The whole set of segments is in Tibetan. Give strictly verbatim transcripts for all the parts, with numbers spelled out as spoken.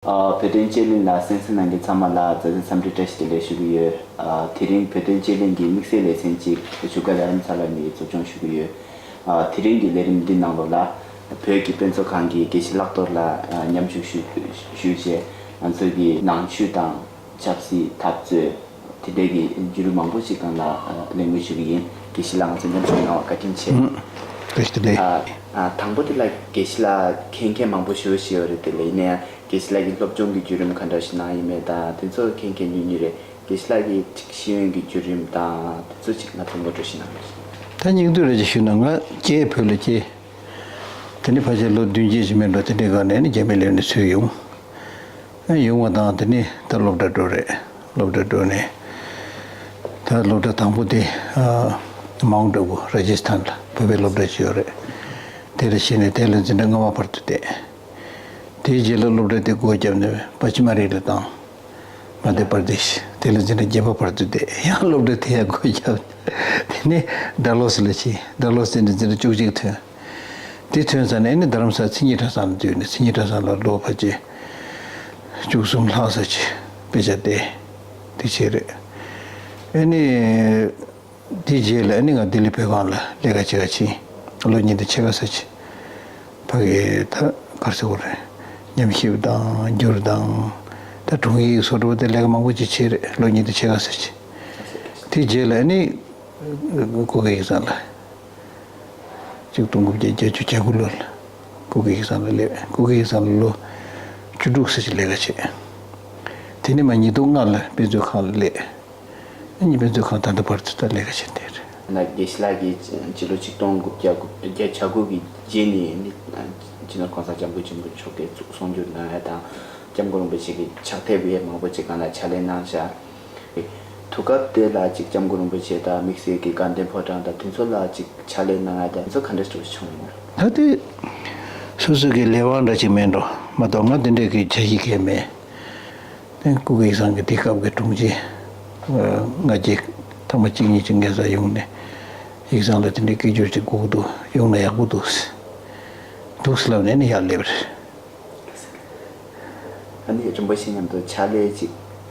ཨ། བོད་དོན་དཔྱད་གླེང་ལ་གསན་གཟིགས་གནང་མཁན་ཚང་མ་ལ་མཛའ་བརྩེ་འཚམས་འདྲི་བཀྲ་ཤིས་བདེ་ལེགས་ཞུ་གི་ཡོད། ཨ། དེ་རིང་བོད་དོན་དཔྱད་གླེང་གི་དམིགས་བསལ་ལེ་ཚན་གཅིག་བཞུགས་སྒར་རྡ་རམ་ས་ལ་ནས་འཛུགས་སྐྱོང་ཞུ་གི་ཡོད། ཨ། དེ་རིང་གི་ལས་རིམ་འདི་ནང་ལོགས་ལ་བོད་ཀྱི་དཔེ་མཛོད་ཁང་གི་དགེ་བཤེས་ལྷག་རྡོར་ལགས་མཉམ་ཞུགས་ཞུ་ཞུས་བྱས། ང་ཚོ་གི་ནང་ཆོས་དང་ཆབ་སྲིད་འཐབ་རྩོད་དེ་འདྲའི་གི་བརྒྱུད་རིམ་མང་པོ་ཞིག་སྒང་ལ་ཨ་གླེང་མོལ་ཞུ་གི་ཡིན། དགེ་བཤེས་ལགས་ང་ཚོ་མཉམ་ཞུགས་གནང་བར་བཀའ་དྲིན་ཆེ། ཨུམ། བཀྲ་ཤིས་བདེ་ལེགས། ཨ་ཨ། དང་པོ་དེ་ལ་དགེ་བཤེས་ལགས་མཁྱེན་མཁན་མང་པོ་ཞེ་པོ་ཞིག་ཡོད་རེད། དེ་ལ་ཡིན་ན་ཡང་དགེ་བཤེས་ལགས་ཀྱིས་སློབ་སྦྱོང་གི་བརྒྱུད་རིམ་ག་འདྲ་ཞིག་གནང་ཡིན་མེད་དང་དེ་ཚོ་མཁྱེན་མཁན་ཉུང་ཉུང་རེད། དགེ་བཤེས་ལགས་ཀྱི་ཅིག་ཤེས་ཡོན་གྱི་བརྒྱུད་རིམ་དང་དེ་ཚོ་ཅིག་ང་ཚོ་ངོ་སྤྲོད་ཞིག་གནང་རོགས་ཞུ། ད་སྙིང་བསྡུས་རེ་ཅིག་ཞུས་ན། ང་སྐྱེས་བོད་ལ་སྐྱེས། དེ་ནས་ཕལ་ཆེར་ལོ་བདུན་བརྒྱད་ཅིག་མིན་འགྲོ་དེ་འདྲའི་སྒང་ནས་ནི་རྒྱ་མི་ལ་ནི་ཚུར་ཡོང་། ཨ་ཡོང་བ་དང་དེ་ནས་ད་སློབ་གྲྭ་འགྲོ་རེད། སློབ་གྲྭ་འགྲོ་ནས་ད་སློབ་གྲྭ་དང་པོ་དེ་ཨ་མའུན་ཊ་ཨ་བུ་ར་ཇི་སི་ཐན་ལ་བོད་པའི་སློབ་གྲྭ་ཅིག་ཡོད་རེད། དེ་ལ་ཕྱིན་ནས་དེ་ལ་འཛིན་གྲྭ་ལྔ་པ་བར་དུ་བསྡད། དེའི་རྗེས་ལ་སློབ་གྲྭ་དེ་སྒོ་བརྒྱབ་ནས་པ་ཆི་མ་རི་ལ་བཏང་། མ་དྷྱ་པར་དེཤ། དེ་ལ་འཛིན་གྲྭ་བརྒྱད་པ་བར་དུ་བསྡད། ཡང་སློབ་གྲྭ་དེ་ཡང་སྒོ་བརྒྱབ། དེ་ནས་ཌལ་ཧོ་སི་ལ་ཕྱིན། ཌལ་ཧོ་སི་ནས་འཛིན་གྲྭ་བཅུ་གཅིག་ཐོན། དེ་ཐོན་ཚར་ནས་ཨ་ནི་རྡ་རམ་ས་ལ་མཚན་ཉིད་གྲྭ་ཚང་ལ་འཛུལ་ནས་མཚན་ཉིད་གྲྭ་ཚང་ལ་ལོ་ཕལ་ཆེར་བཅུ་གསུམ་ལྷག་ཙམ་ཅིག་དཔེ་ཆ་བལྟས། དེ་བྱས་རེད། ཨ་ནི། དེའི་རྗེས་ལ་ཨ་ནི་ང་ལྡི་ལི་བོད་ཁང་ལ་ལས་ཀ་བྱེད་ག་ཕྱིན། ལོ་གཉིས་དང་ཕྱེད་ཀ་ཙམ་ཅིག་ཕ་གི་ད་ག་རེ་ཟེར་དགོས་རེད། ཉམས་ཞིབ་དང་བསྒྱུར་དང་། ད་དྲུང་ཡིག་བཟོ་འདྲ་བོ་དེ་ལས་ཀ་མང་པོ་ཅིག་བྱས་རེད། ལོ་གཉིས་དང་ཕྱེད་ཀ་ཙམ་ཅིག་དེའི་རྗེས་ལ་ཨ་ནི་སྐུ་སྒེར་ཡིག་ཚང་ལ། ཆིག་སྟོང་དགུ་བརྒྱ་བརྒྱད་ཅུ་གྱ་དགུ་ལོ་ལ་སྐུ་སྒེར་ཡིག་ཚང་ལ་སླེབས། སྐུ་སྒེར་ཡིག་ཚང་ལ་ལོ་བཅུ་དྲུག་ཙམ་ཅིག་ལས་ཀ་བྱས། དེ་ནས་མར་ཉིས་སྟོང་ལྔ་ལ་དཔེ་མཛོད་ཁང་ལ་སླེབས། ཨ་ནི་དཔེ་མཛོད་ཁང་ད་ལྟ་བར་དུ་ད་ལས་ཀ་བྱེད་བསྡད་རེད། ན་དགེ་བཤེས་ལགས་ཀྱིས་སྤྱི་ལོ་ཆིག་སྟོང་དགུ་བརྒྱ་དགུ་བརྒྱ་གྱ་དགུ་གི་རྗེས་ནས་ནི་སྤྱི་ནོར་གོང་ས་སྐྱབས་མགོན་ཆེན་པོ་མཆོག་གིས་གསུང་བསྒྱུར་གནང་ཡ་དང་སྐྱབས་མགོན་རིན་པོ་ཆེ་གི་ཕྱག་དེབ་ཡས་མང་པོ་ཅིག་སྒང་ལ་ཕྱག་ལས་གནང་བཞག་དུས་སྐབས་དེ་ལ་ཅིག་སྐྱབས་མགོན་རིན་པོ་ཆེ་དང་དམིགས་བསལ་གྱི་དགའ་ལྡན་ཕོ་བྲང་དང་དེ་ཚོ་ལ་ཅིག་ཕྱག་ལས་གནང་ཡ་དང་དེ་ཚོ་ག་འདྲ་ཞིག་བྱུང་ཡོད་ན། ད་དེ་སོ་སོ་གི་ལས་དབང་འདྲ་ཅིག་མེད་འགྲོ་མ་གཏོགས་ང་དེ་འདྲའི་གི་འཆར་གཞི་གང་ཡང་མེད། དེ་སྐུ་སྒེར་ཡིག་ཚང་གི་དེ་སྐབས་ཀྱི་དྲུང་ཆེ། ཨ། སྔ་རྗེས་ཐེངས་མ་གཅིག་གཉིས་ཅིག་ངའི་སར་ཡོང་ནས་ཡིག་ཚང་ལ་དེ་འདྲའི་སྐད་སྒྱུར་ཅིག་དགོས་ཀྱི་འདུག་ཡོང་ན་ཡག་པོ་འདུག་ཟེར། འདུག་ཟེར་ལབ་ནས་ནི་ཡར་སླེབས་རེད། ཨ་ནི་རིན་པོ་ཆེ་མཉམ་དུ་ཕྱག་ལས་ཅིག་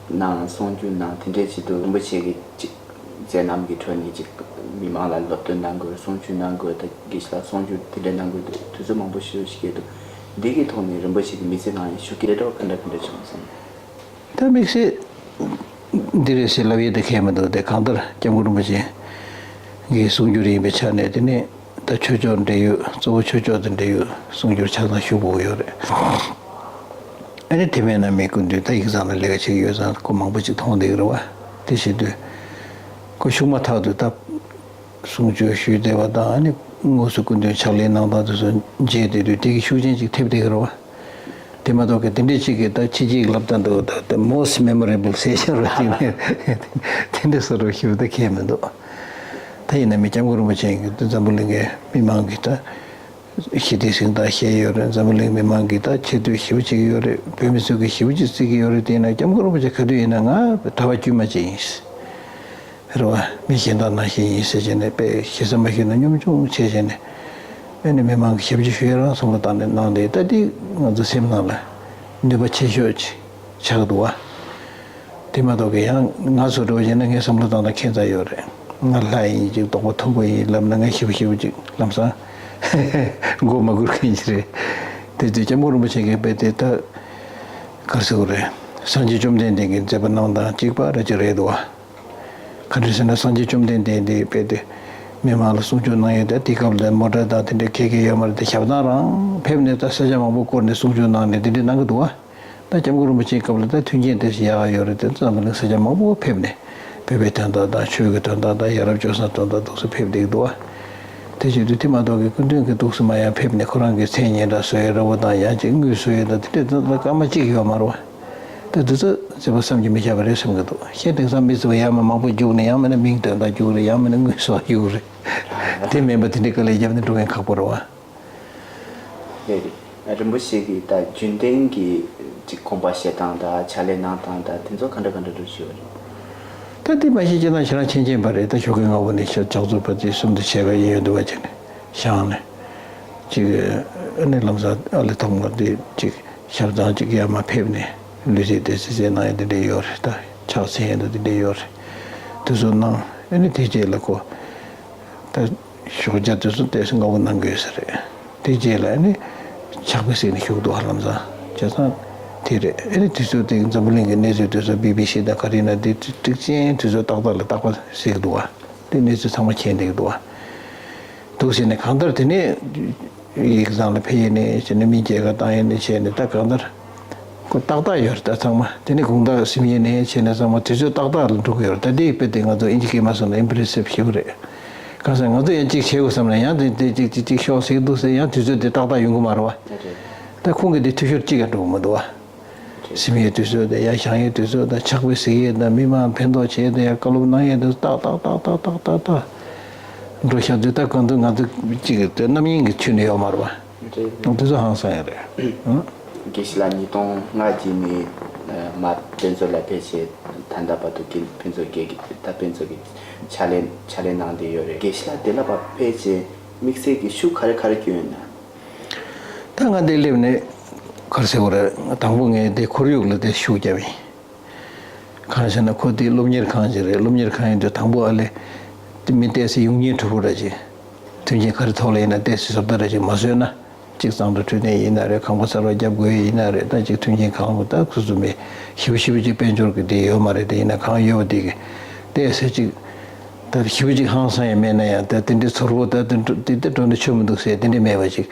གནང་གསུང་བསྒྱུར་གནང་དེ་འདྲའི་ཆེད་དུ་རིན་པོ་ཆེ་གི་ཅིག་མཛད་རྣམ་གྱི་ཁྲོད་ནས་ཅིག་མི་མང་ལ་སློབ་སྟོན་གནང་དགོས། གསུང་ཆོས་གནང་དགོས། ད་དགེ་བཤེས་ལགས་གསུང་ཆོས་དེ་འདྲ་གནང་དགོས་འདུག་དུས་ཚོད་མང་པོ་ཞེ་པོ་ཞིག་བསྐྱལ་འདུག་འདི་གི་ཐོག་ནས་རིན་པོ་ཆེ་གི་མི་ཚེ་ནང་ཡང་ཤུགས་རྐྱེན་དེ་འདྲ་ག་འདྲ་ག་འདྲ་བྱུང་སོང་། ད་དམིགས་བསལ་འདི་རེད་ཟེར་ལབ་ཡས་དེ་གང་ཡང་མི་འདུག་དེ་གང་ལྟར་སྐྱབས་མགོན་རིན་པོ་ཆེ་གི་གསུང་སྒྱུར་ཡིན་པའི་ཆ་ནས་དེ་ནས་ད་ཆོས་ཕྱོགས་འབྲེལ་ཡོད་གཙོ་བོ་ཆོས་ཕྱོགས་དང་འབྲེལ་ཡོད་གསུང་སྒྱུར་ཆ་ཚང་ཞུ་དགོས་ཡོད་རེད། ཨ་ནི་དེ་མེད་ན་མི་སྐུ་མདུན་ད་ཡིག་ཚང་ལ་ལས་ཀ་བྱེད་ཀྱི་ཡོད་ཙང་ཁོ་མང་པོ་ཅིག་མཐོང་བསྡད་ཀྱི་རེད་བ། དེ་བྱེད་དུས་ཁོ་བཞུགས་མ་ཐག་ཏུ་ད་གསུང་ཆོས་ཞུས་བསྡད་པ་དང་ཨ་ནི་དངོས་སུ་སྐུ་མདུན་ཕྱག་ལས་གནང་སྟངས་དེ་ཚོ་མཇལ་བསྡད་དུས་དེ་གི་ཤུགས་རྐྱེན་ཅིག་ཐེབས་བསྡད་ཀྱི་རེད་བ། དེ་མ་གཏོགས་ཀྱི་དེ་འདྲའི་ཅིག་གི་ད་ཕྱི་རྒྱལ་གྱི་སློབ་གྲྭ་འདུག་ད་the most memorable session རོ་ཅིག་ནས་དེ་འདྲ་བཟོ་འདྲ་ཞུ་ད་གང་ཡང་མི་འདུག་ད་ཡིན་ན་མི་སྐྱབས་མགོན་རིན་པོ་ཆེ་གི་འཛམ་བུ་གླིང་གི་མི་མང་གི་ད་ཞི་བདེ་གཟེངས་རྟགས་བཞེས་ཡོད་རེད། འཛམ་བུ་གླིང་མི་མང་གི་ད་ཆེ་བསྟོད་ཞེ་པོ་བྱེད་ཀྱི་ཡོད་རེད། བོད་མི་ཚོ་གི་ཞེ་པོ་ཅིག་བརྩི་གི་ཡོད་རེད། དེ་ཡིན་ན་སྐྱབས་མགོན་རིན་པོ་ཆེ་ག་དུས་ཡིན་ན་ང་གྲྭ་པ་དཀྱུས་མ་ཅིག་ཡིན། རེད་བ། མི་གཞན་དག་ནང་བཞིན་ཡིན་ཟེར་བྱས་ནས་དཔེ་ཞེ་ས་མ་ཞུས་ན་གཉོམ་ཆུང་བྱས་བྱས་ནས། ཨ་ནི་མི་མང་གི་ཞབས་ཕྱི་ཞུ་ཡ་རང་བསམ་བློ་བཏང་ནས་གནང་སྟེ་ད་འདི་ང་ཚོ་སེམས་ནང་ལ་ནུས་པ་ཆེ་ཤོས་ཅིག་ཆགས་འདུག་བ། དེ་མ་གཏོགས་ཀྱི་ཡང་ང་ཚོ་འགྲོ་བྱས་ན་ངས་བསམ་བློ་བཏང་ན་ཁྱད་མཚར་ཡོད་རེད། ང་ལྷ་ཡིན་ཅིག་རྡོག་པ་མཐོན་པོ་ཡིན་ལབ་ན་ངས་ཞེ་པོ་ཞེ་པོ་ཅིག་ལམ་སང་མགོ་མ་སྒུར་མཁན་ཅིག་རེད། དེ་དུས་སྐྱབས་མགོན་རིན་པོ་ཆེ་གིས་དཔེ་དེ་ད་ག་རེ་ཟེར་དགོས་རེད། སངས་རྒྱས་བཅོམ་ལྡན་འདས་ཀྱི་མཛད་པ་གནང་སྟངས་གཅིག་པ་རེད་ཅིག་རེད་འདུག་བ། ག་འདྲ་ཟེར་ན་སངས་རྒྱས་བཅོམ་ལྡན་འདས་འདི་དཔེ་དེ་མི་མང་ལ་གསུང་ཆོས་གནང་ཡས་དེ་དེ་སྐབས་ལ་མོ་ཊ་དང་དེ་འདྲའི་ག་གེ་ཡོད་མ་རེད་དེ་ཞབས་བཏང་རང་ཕེབས་ནས་ད་ས་ཆ་མང་པོ་བསྐོར་ནས་གསུང་ཆོས་གནང་ནས་དེ་འདྲ་གནང་གི་འདུག་བ། ད་སྐྱབས་མགོན་རིན་པོ་ཆེའི་སྐབས་ལ་ད་མཐུན་རྐྱེན་དེ་ཞིག་ཡག་ག་ཡོད་རེད་དེ་འཛམ་བུ་གླིང་ས་ཆ་མང་པོ་ཕེབས་ནས་བོད་པའི་དོན་དག་དང་ཆོས་ཀྱི་དོན་དག་དང་ཡ་རབས་སྤྱོད་བཟང་དོན་དག་འདུག་སེ་ཕེབས་བསྡད་ཀྱི་འདུག་བ། དེ་བྱེད་དུས་དེ་མ་གཏོགས་ཀྱི་སྐུ་མདུན་གྱི་འདུག་སེ་མ་ཡང་ཕེབས་ནས་ཁོ་རང་གི་མཚན་སྙན་གྲགས་བཟོ་ཡས་འདྲ་བོ་དང་ཡང་ཅིག་དངུལ་བཟོ་ཡས་དང་དེ་འདྲའི་ད་ལྟ་སྐར་མ་གཅིག་ཡོད་མ་རེད་བ། ད་འདི་ཚོ་བརྩི་བ་བསམ་གྱིས་མི་ཁྱབ་པ་རེད་བསམ་གྱི་འདུག་གཞན་དེང་སང་མི་བརྩི་བ་ཡང་མ་མང་པོ་རྒྱུགས་ནས་ཡང་མིན་ན་མིང་འདོན་སྟངས་རྒྱུགས་རེད། ཡང་མིན་ན་དངུལ་གསོག་རྒྱུགས་རེད། དེ་མིན་པ་དེ་འདྲའི་དཀའ་ལས་བརྒྱབ་ནས་འགྲོ་མཁན་ཁག་པོ་རེད་བ། རེད་རེད། རིན་པོ་ཆེ་གིས་ད་རྒྱུན་ལྡན་གྱི་ཅིག་དགོངས་པ་བཞེས་སྟངས་དང་ཕྱག་ལས་གནང་སྟངས་དང་དེ་ཚོ་ག་འདྲ་ག་འདྲ་འདྲ་ཞིག་ཡོད་རེད། ད་དེ་མ་གཞི་ཅི་ན་ཁྱེད་རང་མཁྱེན་མཁྱེན་པ་རེད། ད་ཞོགས་ཀའི་སྔ་པོ་ནས་ཕྱག་ཕྱག་ཚོད་པ་དེ་གསུམ་དུ་བྱས་པ་ཡིན་ཡོད་འདུག་བ་བྱས་ནས་བཞེངས་ནས་ཅིག་ཨ་ནི་ལམ་སང་ཨ་ལི་ཐང་མ་དེ་ཅིག་ཞབས་བརྟན་ཅིག་ཡར་མར་ཕེབས་ནས་ལུས་རྩལ་དེ་སྲིད་རྩེ་གནང་ཡ་དེ་འདྲ་ཡོད་རེད། ད་ཕྱག་འཚལ་ཡ་དེ་འདྲ་ཡོད་རེད། དེ་ཚོ་གནང་། ཨ་ནི་དེ་རྗེས་ལ་ཁོ་ད་ཞོགས་ཇ་དེ་ཚོ་ཏོག་ཙམ་སྔ་པོ་གནང་གི་ཡོད་ས་རེད། དེ་རྗེས་ལ་ཨ་ནི་ཕྱག་དཔེ་གཟིགས་ནས་བཞུགས་འདུག་ཧ་ལམ་སང་བྱས་ཙང་དེ་རེད། ཨ་ནི་དུས་ཚོད་དེ་འཛམ་བུ་གླིང་གི་གནས་ཚུལ་དེ་ཚོ་བི་བི་སི་དང་ག་རེ་ཡིན་ན་དེ་ཀྲིག་ཅན་དུས་ཚོད་ཏག་ཏག་ལ་རྟག་པར་གཟིགས་འདུག་བ། དེ་གནས་ཚུལ་ཚང་མ་མཁྱེན་བསྡད་ཀྱི་འདུག་བ། འདུག་བྱས་ནས་གང་ལྟར་དེ་ནས་ཡིག་ཚང་ལ་ཕེབས་ཡས་ནས་བྱས་ནས་མི་སྐྱེལ་ཀ་བཏང་ཡས་ནས་བྱས་ནས་ད་གང་ལྟར་ཁོ་ཏག་ཏག་ཡོད་རེད། ད་ཚང་མ་དེ་ནས་དགོང་དག་གཟིམ་ཡས་ནས་བྱས་ནས་ཚང་མ་དུས་ཚོད་ཏག་ཏག་ལ་འགྲོ་གི་ཡོད་རེད། ད་འདི་དཔེ་དེ་ང་ཚོ་ཨིན་ཇི་སྐད་མ་སོང་ན་ཨིམ་པི་རེ་སིབ་ཞེ་པོ་རེད། གང་ཟེར་ང་ཚོ་ཡང་གཅིག་བྱེད་དགོས་བསམ་ན་ཡང་དེ་དེ་གཅིག་གཅིག་གཅིག་ཤོག་ཟེར་འདུག་ཟེར་ཡང་དུས་ཚོད་དེ་ཏག་ཏག་ཡོང་གི་མ་རེད་བ། ད་ཁོང་གི་དེ་འཐུས་ཤོར་གཅིག་ཀྱང་འགྲོ་གི་མི་འདུག་བ། གཟིམ་ཡས་དུས་ཚོད་དང་ཡར་བཞེངས་ཡས་དུས་ཚོད་དང་ཕྱག་དཔེ་གཟིགས་ཡས་དང་མི་མང་ཕན་ཐོགས་བྱེད་ཡས་དང་ཡར་བཀའ་སློབ་གནང་ཡས་དང་ཏག་ཏག་ཏག་ཏག་ཏག་ཏག་ཏག་འགྲོ་ཤག་དུས་ད་གང་དུ་ང་ཚོ་གཅིག་གི་དེ་རྣམ་གཡེང་གི་ཁྱོན་ནས་ཡོད་མ་རེད་པ། རེད། དེ་ཚོ་ཧང་སང་ཡ་རེད། ཨང་། དགེ་བཤེས་ལགས་ཉིས་སྟོང་ལྔ་གི་ནས་མར་དཔེ་མཛོད་ལ་ཕེབས་བྱས་ད་ལྟ་བར་དུ་དགེ་ཕུན་ཚོགས་དགེ་ད་དཔེ་མཛོད་ཀྱི་ཕྱག་ལས་ཕྱག་ལས་གནང་བསྡད་ཡོད་རེད། དགེ་བཤེས་ལགས་དེ་ལ་ཕར་ཕེབས་བྱས་དམིགས་བསལ་གྱི་ཤུགས་ག་རེ་ག་རེ་སྐྱོན་ཡོད་ན། ད་ང་འདིར་སླེབས་ནས་ག་རེ་ཟེར་དགོས་རེད། དང་པོ་ངས་འདི་ཁོར་ཡུག་ལ་དེ་ཤུགས་བརྒྱབ་ཡིན། གང་ཟེར་ན་ཁོ་དེ་སློབ་གཉེར་ཁང་ཞིག་རེད། སློབ་གཉེར་ཁང་ཡིན་དུས་དང་པོ་ཨ་ལས་དེ་མི་ཏོག་ཙམ་ཡོང་སྙིང་བྲོ་པོ་འདྲ་ཅིག་མཐུན་རྐྱེན་ག་རེ་ཐོག་ལ་ཡིན་ན་ཏོག་ཙམ་བཟོ་ལྟ་འདྲ་ཅིག་མ་བཟོས་ན། གཅིག་གཙང་སྦྲ་འཕྲོད་བསྟེན་ཡིན་ན་རེད། ཁང་པ་གསར་པ་རྒྱབ་དགོས་ཡིན་ན་རེད། ད་གཅིག་མཐུན་རྐྱེན་གང་པོ་ད་ཁུ་སུམ་མེད་ཞེ་པོ་ཞེ་པོ་ཅིག་དཔལ་འབྱོར་གྱི་དེ་ཡོད་མ་རེད། དེ་ཡིན་ན་གང་ཡོད་པ་དེ་གི་ཏོག་ཙམ་ཅིག་ད་ཞེ་པོ་ཅིག་ཧང་སང་ཡང་མེད་ན་ཡང་ད་དེ་འདྲའི་ཚོར་བོ་ད་དེ་འགྲོ་དེ་འདྲ་འགྲོ་ན་ཆོ་མི་འདུག་ཟེར་དེ་འདྲ་མེད་པ་ཅིག་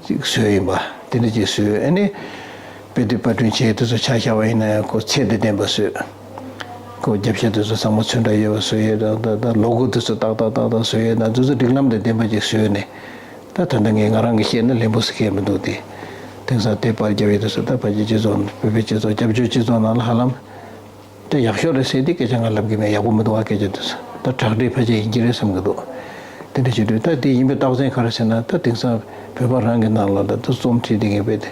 ཅིག་བཟོས་ཡིན་པ། དེ་འདྲ་ཅིག་བཟོས། ཨ་ནི་དཔེ་དེབ་པར་སྐྲུན་བྱས་དེ་ཚོ་ཆ་བཞག་པ་ཡིན་ན་ཡང་ཁོ་ཚད་དང་ལྡན་པ་བཟོས། ཁོ་རྒྱབ་ཤ་དེ་ཚོ་ཚང་མ་ཚོན་ཁྲ་ཡོད་པ་བཟོས་ཡས་དང་ད་ད་ལོ་གོ་དེ་ཚོ་ཏག་ཏག་ཏག་ཏག་བཟོས་ཡས་དང་དེ་ཚོ་སྒྲིག་ལམ་དང་ལྡན་པ་ཅིག་བཟོས་ནས། ད་ད་ལྟ་ངས་ང་རང་གིས་བཤད་ན་ལན་པོ་ཟེར་མཁན་མི་འདུག་སྟེ། དེང་སང་དེབ་པར་རྒྱབ་ཡས་དེ་ཚོ་ད་ཕལ་ཆེར་སྤྱི་ཚོགས་བོད་པའི་སྤྱི་ཚོགས་སྐྱབས་བཅོལ་སྤྱི་ཚོགས་ནང་ལ་ཧ་ལམ་དེ་ཡག་ཤོས་རེད་ཟེར་དེ་སྐད་ཆ་ང་ལབ་གི་མེད། ཡག་པོ་མི་འདུག་ཨ་སྐད་ཆ་དེ་ཚོ་ད་དྲག་གྲས་ཕལ་ཆེར་ཡིན་གྱི་རེད་བསམ་གྱི་འདུག་དེ་འདྲ་བྱེད་དུས་ད་དེ་ཡིན་པའི་རྟགས་མཚན་ག་རེ་ཟེར་ན། ད་དེང་སང་བོད་པ་རང་གི་ནང་ལ་ད་ད་རྩོམ་བྲིས་དེ་ངས་བས་དེ་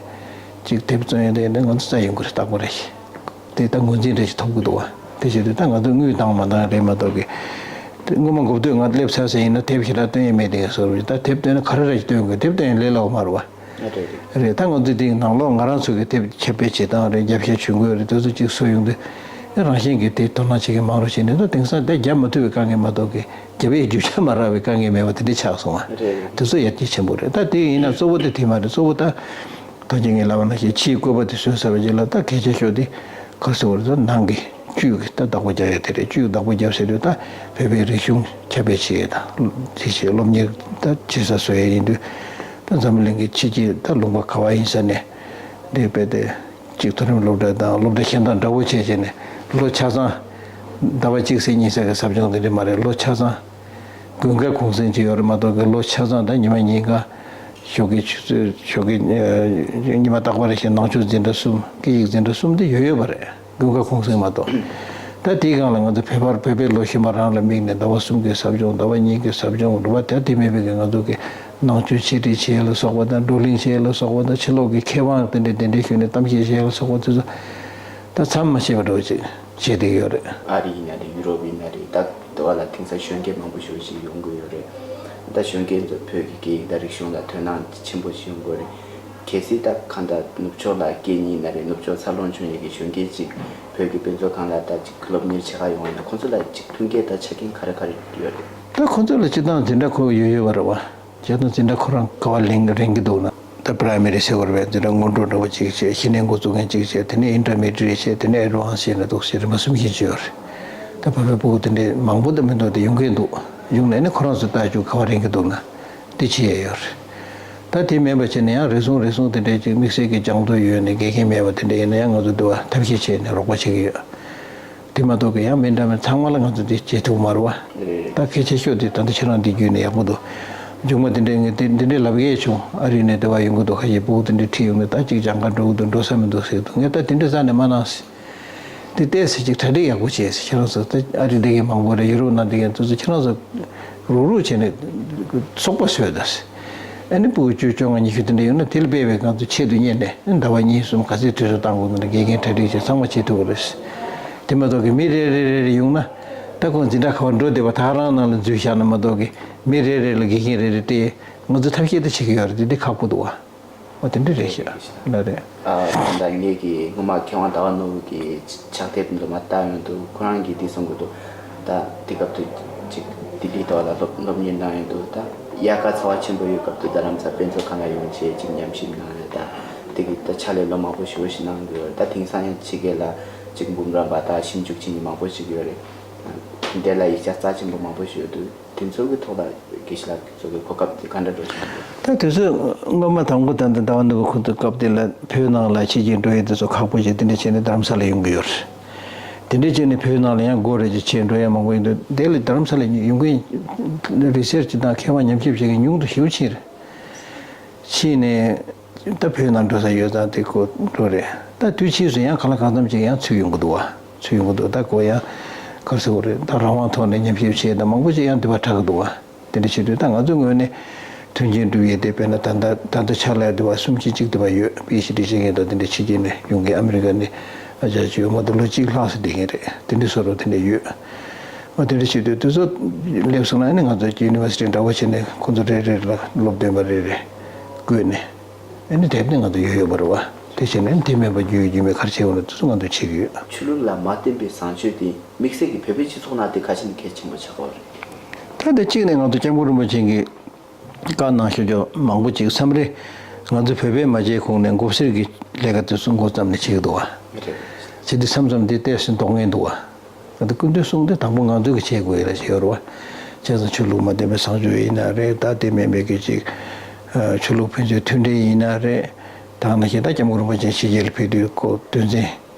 གཅིག་དེབ་རྩོམ་ཡས་དེ་ང་ཚོ་རྩ་ཡོང་གི་རེད། རྟག་པར་རེད། དེ་ད་ངོས་འཛིན་རེ་ཞིག་ཐོབ་གི་འདུག་བ། དེ་བྱེད་དུས་ད་ང་ཚོ་དངུལ་བཏང་མ་བཏང་རེད་མ་གཏོགས་ཀི། དེ་སྔོན་མ་འགོ་སྟོད་ང་སླེབས་ཚར་ཟེར་ཡིན་ན་དེབ་ཞེ་དྲག་སྟོན་ཡས་མེད་དེ་ངས་བཟོ་རུ་ད་དེབ་སྟོན་ན་ག་རེ་རེ་ཞིག་སྟོན་དགོས། དེབ་སྟོན་ཡས་ལས་སླ་བོ་མ་རེད་བ། རེད་རེད་རེད། རེད། ད་ང་ཚོ་དེ་ནང་ལོགས་ང་རང་ཚོ་གི་དེབ་ཁྱབ་སྤེལ་བྱེད་སྟངས་རེད། རྒྱབ་བཤད་ཞུ་དགོས་རེད། དེ་ཚོ་གཅིག་བཟོ་ཡོང་དུས་ཨེ་རང་བཞིན་གྱིས་དེ་དོ་སྣང་བྱེད་མཁན་མང་རུ་ཕྱིན་ནས་ད་དེང་སང་དེ་རྒྱབ་མ་ཐུབ་པའི་དཀའ་ངལ་མ་གཏོགས་ཀི་རྒྱབ་ཡས་རྒྱུ་ཆ་མ་རག་པའི་དཀའ་ངལ་མེད་པ་དེ་འདྲ་ཆགས་སོང་བ། རེད་རེད། དེ་ཚོ་ཡར་རྒྱས་ཆེན་པོ་རེད། ད་དེ་ཡིན་ན་གཙོ་བོ་དེ་དེ་མ་རེད། གཙོ་བོ་ད། ད་ཅི་ངས་ལབ་པ་ནང་བཞིན་ཕྱིའི་བཀོད་པ་དེ་བཟོས་ཚར་བའི་རྗེས་ལ་ད་གལ་ཆེ་ཤོས་དེ་ག་རེ་ཟེར་བ་རེད། ད་ནང་གི་བཅུད་ཀྱི་ད་བདག་པོ་རྒྱག་ཡ་དེ་རེད། བཅུད་ཀྱི་བདག་པོ་རྒྱབ་ཟེར་དུས་ད་བོད་པའི་རིག་གཞུང་ཁྱབ་སྤེལ་བྱེད་ཡས་དང་དེ་བྱས་སློབ་གཉེར་ད་བྱེད་ས་བཟོ་ཡས་ཡིན་དུས་ད་འཛམ་བུ་གླིང་གི་ཕྱི་རྒྱལ་ད་ལུང་པ་ག་བ་ཡིན་ས་ནས་འདི་དཔེ་དེ་གཅིག་མཐོ་རིམ་སློབ་གྲྭ་དང་སློབ་གྲྭ་གཞན་དང་འདྲ་བོ་བྱས་བྱས་ནས་ལོ་ཆ་ཚང་ཟླ་བ་གཅིག་ཙམ་གཉིས་ཙམ་གྱི་ཟབ་སྦྱོང་དེ་འདྲ་མ་རེད། ལོ་ཆ་ཚང་དགུན་ཁ་གུང་སེང་ཅིག་ཡོད་རེད་མ་གཏོགས་ཀྱི་ལོ་ཆ་ཚང་ད་ཉི་མ་གཉིས་ཀ་ཞོགས་ཀའི་ཆུ་ཚོད་ཞོགས་ཀའི་ཉི་མ་རྟག་པར་བཞིན་ནང་ཆོས་འཛིན་གྲྭ་གསུམ་སྐད་ཡིག་འཛིན་གྲྭ་གསུམ་དེ་ཡོད་ཡོད་པ་རེད། དགུན་ཁ་གུང་སེང་མ་གཏོགས། ད་དེའི་སྒང་ལ་ང་ཚོ་བོད་པར་བོད་པའི་ལོ་གཞོན་པ་རང་ལ་དམིགས་ནས་ཟླ་བ་གསུམ་གྱི་ཟབ་སྦྱོང་ཟླ་བ་གཉིས་ཀྱི་ཟབ་སྦྱོང་རུ་བ་དེ་དེ་མེད་པའི་གི་ང་ཚོ་གི་ནང་ཆོས་འཆད་ཁྲིད་བྱེད་ཡས་ལ་སོགས་པ་དང་བགྲོ་གླེང་བྱེད་ཡས་ལ་སོགས་པ་དང་ཕྱི་ལོགས་ཀྱི་མཁས་དབང་དེ་འདྲས་དེ་འདྲས་ཞུས་ནས་གཏམ་བཤད་བྱེད་ཡས་ལ་སོགས་པ་དེ་ཚོ་ད་མཚམས་མ་ཆད་པ་འདྲ་བོ་ཅིག་བྱེད་བསྡད་ཡོད་རེད། ཨ་རི་ཡིན་ན་རེད། ཡུ་རོབ་ཡིན་ན་རེད། ད་དེ་བ་ལ་དེང་སང་གཞོན་སྐྱེས་མང་པོ་ཞེ་པོ་ཞིག་ཡོང་གི་ཡོད་རེད། ད་གཞོན་སྐྱེས་ཚོ་བོད་ཀྱི་སྐད་ཡིག་དང་རིག་གཞུང་ལ་དོ་སྣང་ཆེན་པོ་ཞིག་ཡོང་གི་ཡོད་རེད། གལ་སྲིད་ད་གང་ལྟར་ནུབ་ཕྱོགས་ལ་སྐྱེས་ཉིན་ན་རེད། ནུབ་ཕྱོགས་འཚར་ལོངས་བྱུང་ཡས་ཀྱི་གཞོན་སྐྱེས་ཅིག་བོད་ཀྱི་དཔེ་མཛོད་ཁང་ལ་ད་ཅིག་སློབ་གཉེར་བྱེད་ག་ཡོང་བ་ཡིན་ན་ཁོང་ཚོ་ལ་ཅིག་མཐུན་རྐྱེན་དང་ཆ་རྐྱེན་ག་རེ་ག་རེ་ཡོད་རེད། ད་ཁོང་ཚོ་ལ་སྤྱིར་བཏང་འཛིན་གྲྭ་ཁོ་ཡོད་ཡོད་པ་རེད་བ། བྱས་ཙང་འཛིན་གྲྭ་ཁོ་རང་ག་བ་ལེན་རན་གྱི་འདུག་ན། ད་པ་རའི་མེ་རི་ཟེར་བ་རེད་པས། འཛིན་གྲྭ་སྔོན་འགྲོ་འདྲ་བོ་གཅིག་བྱས། གཞི་ནས་འགོ་བཙུགས་མཁན་གཅིག་བྱས། དེ་ནས་ཨིན་ཊར་མི་ཌི་ཡེཊ་བྱས། དེ་ནས་ཨེཌ་ཝན་སི་བྱས་ནས་འདུག་ཟེར་རིམ་པ་གསུམ་བཞི་བྱས་ཡོད་རེད། ད་བོད་པའི་ཕྲུ་གུ་དེ་འདྲའི་མང་པོ་ད་མི་འདུག་སྟེ་ཡོང་གི་འདུག་ཡོང་ནས་ནི་ཁོ་རང་ཚོ་ལྟ་རྒྱུ་ག་བ་རན་གྱི་འདུག་ན་དེ་བྱེད་ཡས་ཡོད་རེད། ད་དེ་མེད་པ་བྱས་ནས་ཡང་རེ་ཟུང་རེ་ཟུང་དེ་འདྲའི་ཅིག་དམིགས་བསལ་གྱི་སྦྱང་འདོད་ཡོད་ནས་དགེ་རྒན་མེད་པ་དེ་འདྲ་ཡིན་ན་ཡང་ང་ཚོ་འདི་བ་ཐབས་ཤེས་བྱས་ནས་རོགས་པ་བྱེད་ཀྱི་ཡོད། དེ་མ་གཏོགས་ཀྱི་ཡང་མི་འདྲ་མིན་ཚང་མ་ལ་ང་ཚོ་འདི་བྱེད་ཐུབ་མ་རེད་བ། རེད། ད་གལ་ཆེ་ཤོས་དེ་ད་ལྟ་ཁྱེད་རང་འདི་བརྒྱུད་ནས་ཡག་པོ་འདུག་མཇུག་མ་འདི་འདྲའི་ངས་འདི་འདི་འདྲའི་ལབ་ཡས་བྱུང་། ཨ་རི་ནས་འདི་བ་ཡོང་གི་འདུག་ཁ་ཤས་ཕྲུ་གུ་འདི་འདྲའི་ཁྲིད་ཡོང་ནས་ད་ཅིག་སྦྱང་ག་འགྲོ་གི་འདུག་འགྲོ་ས་མི་འདུག་ཟེར་འདུག་ངས་ད་དེ་འདྲའི་རྩ་ནས་མ་གནང་ཟེར། དེ་ལྟས་ཟེར་ཅིག་གྲ་སྒྲིག་ཡག་པོ་བྱས་ཟེར། ཁྱེད་རང་ཚོ་ད་ཨ་རི་བསྡད་མཁན་མང་པོ་རེད། ཡུ་རོབ་ནང་བསྡད་མཁན་དེ་ཚོ་ཁྱེད་རང་ཚོ་རུག་རུག་བྱས་ནས་ཚོགས་པ་བཟོས་ད་ཟེར། ཨ་ནི་ཕྲུ་གུ་བཅུ་བཅོ་ལྔ་ཉི་ཤུ་དེ་འདྲ་ཡོང་ན་དེ་ལ་དཔེ་བའི་ང་ཚོ་ཆེད་དུ་གཉེར་ནས་ཟླ་བ་གཉིས་གསུམ་ག་ཚོད་དུས་ཚོད་བཏང་དགོས་ན་དགེ་རྒན་གྲ་སྒྲིག་བྱས་ཚང་མ་བྱེད་ཐུབ་ཀྱི་རེད་ཟེར། དེ་མ་གཏོགས་ཀྱི་མི་རེ་རེ་རེ་རེ་ཡོང་ན་ད་ཁོང་འཛིན་གྲྭ་ག་པར་འགྲོ་བསྡད་པ་ད་རང་ནང་ལ་འཛུལ་བཞག་ན་མ་གཏོགས་ཀྱི་མི་རེ་རེ་ལ་དགེ་རྒན་རེ་རེ་སྤྲད། ང་ཚོ་ཐབས་ཤེས་དེ་བྱེད་ཀྱི་ཡོད་རེད། དེ་འདི་ཁག་པོ་འདུག་བ། འོ་དེ་འདྲ་རེད་ཤག་ལ་རེད། ཨ་ད་ངེད་ཀྱི་སྔོན་མ་མཁས་དབང་ཟླ་བ་ནོར་བུ་གི་ཕྱག་དེབ་འདི་མ་ལྟ་ཡོང་དུས་ཁོ་རང་གིས་འདི་གསུང་གི་འདུག་ད་དེ་སྐབས་དུ་ཅིག་ལྡི་ལི་ཐོག་ལ་སློབ་སློབ་གཉེར་གནང་ཡོང་དུས་ད་དབྱར་ཁ་ཚ་བ་ཆེན་པོ་ཡོད་སྐབས་དུ་རྡ་རམ་ས་དཔེ་མཛོད་ཁང་ལ་ཡོང་བྱས་ཅིག་ཉམས་ཞིབ་གནང་རེད། ད་དེ་གི་ད་ཕྱག་ལས་ལོ་མང་པོ་ཞེ་པོ་ཞིག་གནང་གི་ཡོད་རེད། ད་དེང་སང་ཡང་ཕྱི་རྒྱལ་ལ་ཅིག་འབུམ་རམས་པ་དང་ཞིབ་འཇུག་བྱེད་མཁན་མང་པོ་ཞིག་ཡོད་རེད། འདི་ལ་ཡིག་ཆ་རྩ་ཆེན་པོ་མང་པོ་ཞིག་ཡོད་དུས། དེ་ཚོ་གི་ཐོག་ལ་དགེ་བཤེས་ལགས་ཚོ་གི་གོ་སྐབས་དེ་ག་འདྲ་འགྲོ་བཞིན་འདུག་ད་དུས་ཚོད་སྔོན་མ་དང་པོ་ད་ལྟ་ཟླ་བ་ནོར་བུ་ཁོང་ཚོ་སྐབས་དེ་ལ་བོད་ནང་ལ་ཕྱི་རྒྱལ་འགྲོ་ཡས་དེ་ཚོ་ཁག་པོ་བྱས་དེ་འདྲ་བྱས་ནས་རྡ་རམ་ས་ལ་ཡོང་གི་ཡོད་རེད། དེ་འདྲ་བྱས་ནས་བོད་ནང་ལ་ཡང་སྒོ་རེ་ཅིག་ཕྱེ་འགྲོ་ཡས་མང་པོ་ཡིན་འདུག་དེ་ལ་རྡ་རམ་ས་ལ་ཡོང་མཁན་རི་སེར་ཆི་དང་མཁས་པ་ཉམས་ཞིབ་བྱེད་མཁན་ཉུང་དུ་ཞེ་པོ་ཕྱིན་རེད། ཕྱིན་ནས། ད་བོད་ནང་འགྲོ་ས་ཡོད་ཙང་དེ་ཁོ་འགྲོ་རེད། ད་དུས་ཕྱིས་སུ་ཡང་གང་ལ་གང་འཚམ་ཅིག་ཡང་ཚུད་ཡོང་གི་འདུག་བ། ཚུད་ཡོང་གི་འདུག་ད་ཁོ་ཡང་ག་རེ་ཟེར་དགོས་རེད། ད་རང་དབང་ཐོག་ནས་ཉམས་ཞིབ་བྱས་ད་མང་པོ་ཅིག་ཡང་འདི་པར་གྲགས་ཀྱི་འདུག་བ། དེ་འདྲ་བྱེད་དུས་ད་ང་ཚོའི་ངོས་ནས་མཐུན་རྐྱེན་སྒྲུབ་ཡས་དེ་དཔེར་ན་ད་ལྟ་ད་ལྟ་ཕྱག་ལས་འདི་པ་སུམ་ཅུ་གཅིག་འདི་པ་ཡོད། པི་ཨེཆ་ཌི་བྱེད་མཁན་དང་དེ་འདྲ་ཕྱི་རྒྱལ་ནས་ཡོང་མཁན་ཨ་མི་རི་ཀ་ནས་ཨ་ཅག་ཅིག་ཡོད་མ་གཏོགས་ལོ་གཅིག་ལྷག་ཙམ་བསྡད་མཁན་རེད། དེ་འདྲ་བཟོ་འདྲ་དེ་འདྲ་ཡོད། ཨ་དེ་འདྲ་བྱེད་དུས་དེ་ཚོ་སླེབས་སོང་ན་ཨ་ནི་ང་ཚོ་ཡུ་ནི་ཝར་སི་ཊི་འདྲ་པོ་བྱས་ནས་ཁོང་ཚོ་རེ་རེ་ལ་སློབ་སྟོན་པ་རེ་རེ་བསྐོས་ནས་ཨ་ནི་དེབ་ནི་ང་ཚོ་ཡོད་ཡོད་པ་རེད་བ། དེ་བྱས་ནས་དེ་མེད་པ་རྒྱུ་ཡོད་རྒྱུ་མེད་ག་རེ་བྱེད་དགོས་ན་དེ་ཚོ་ང་ཚོ་བྱེད་ཀྱི་ཡོད། ཆོས་ལུགས་ལ་མ་བརྟེན་པའི་བཟང་སྤྱོད་དེ་དམིགས་བསལ་གྱི་བོད་པའི་སྤྱི་ཚོགས་ནང་དེ་ག་ཅི་ནས་གལ་ཆེན་པོ་ཆགས་ཀྱི་ཡོད་རེད། ད་ལྟ་གཅིག་ནས་ང་ཚོ་སྐྱབས་མགོན་རིན་པོ་ཆེ་གིས་བཀའ་གནང་ཤོད་ཆོག་མང་པོ་ཅིག་མཚམས་རེ་ང་ཚོ་བོད་པས་མ་བྱས་གོང་ནས་མགོ་སེར་གྱི་ལས་ཀ་དེ་ཚོ་མགོ་བརྩམས་ནས་བྱེད་ཀྱི་འདུག་བ། རེད། བྱེད་དུས་མཚམས་མཚམས་དེ་ཏོག་ཙམ་ལྡོག་མཁན་འདུག་བ། ད་ལྟ་སྐུ་མདུན་གསུང་དེ་དང་པོ་ང་ཚོས་ཀྱི་བྱེད་དགོས་ཡོད་ལ་བྱེད་ཡོད་རེད་བ། བྱས་ཙང་ཆོས་ལུགས་མ་བརྟེན་པའི་བཟང་སྤྱོད་ཡིན་ན་རེད། ད་དེ་མིན་པའི་གི་ཅིག་ཆོས་ལུགས་ཕན་ཚུན་མཐུན་འབྲེལ་ཡིན་ན་རེད། ད་ནང་བཞིན་ད་སྐྱབས་མགོན་རིན་པོ་ཆེ་ཕྱི་རྒྱལ་ལ་ཕེབས་དུས་ཁོ་དོན་ཚན་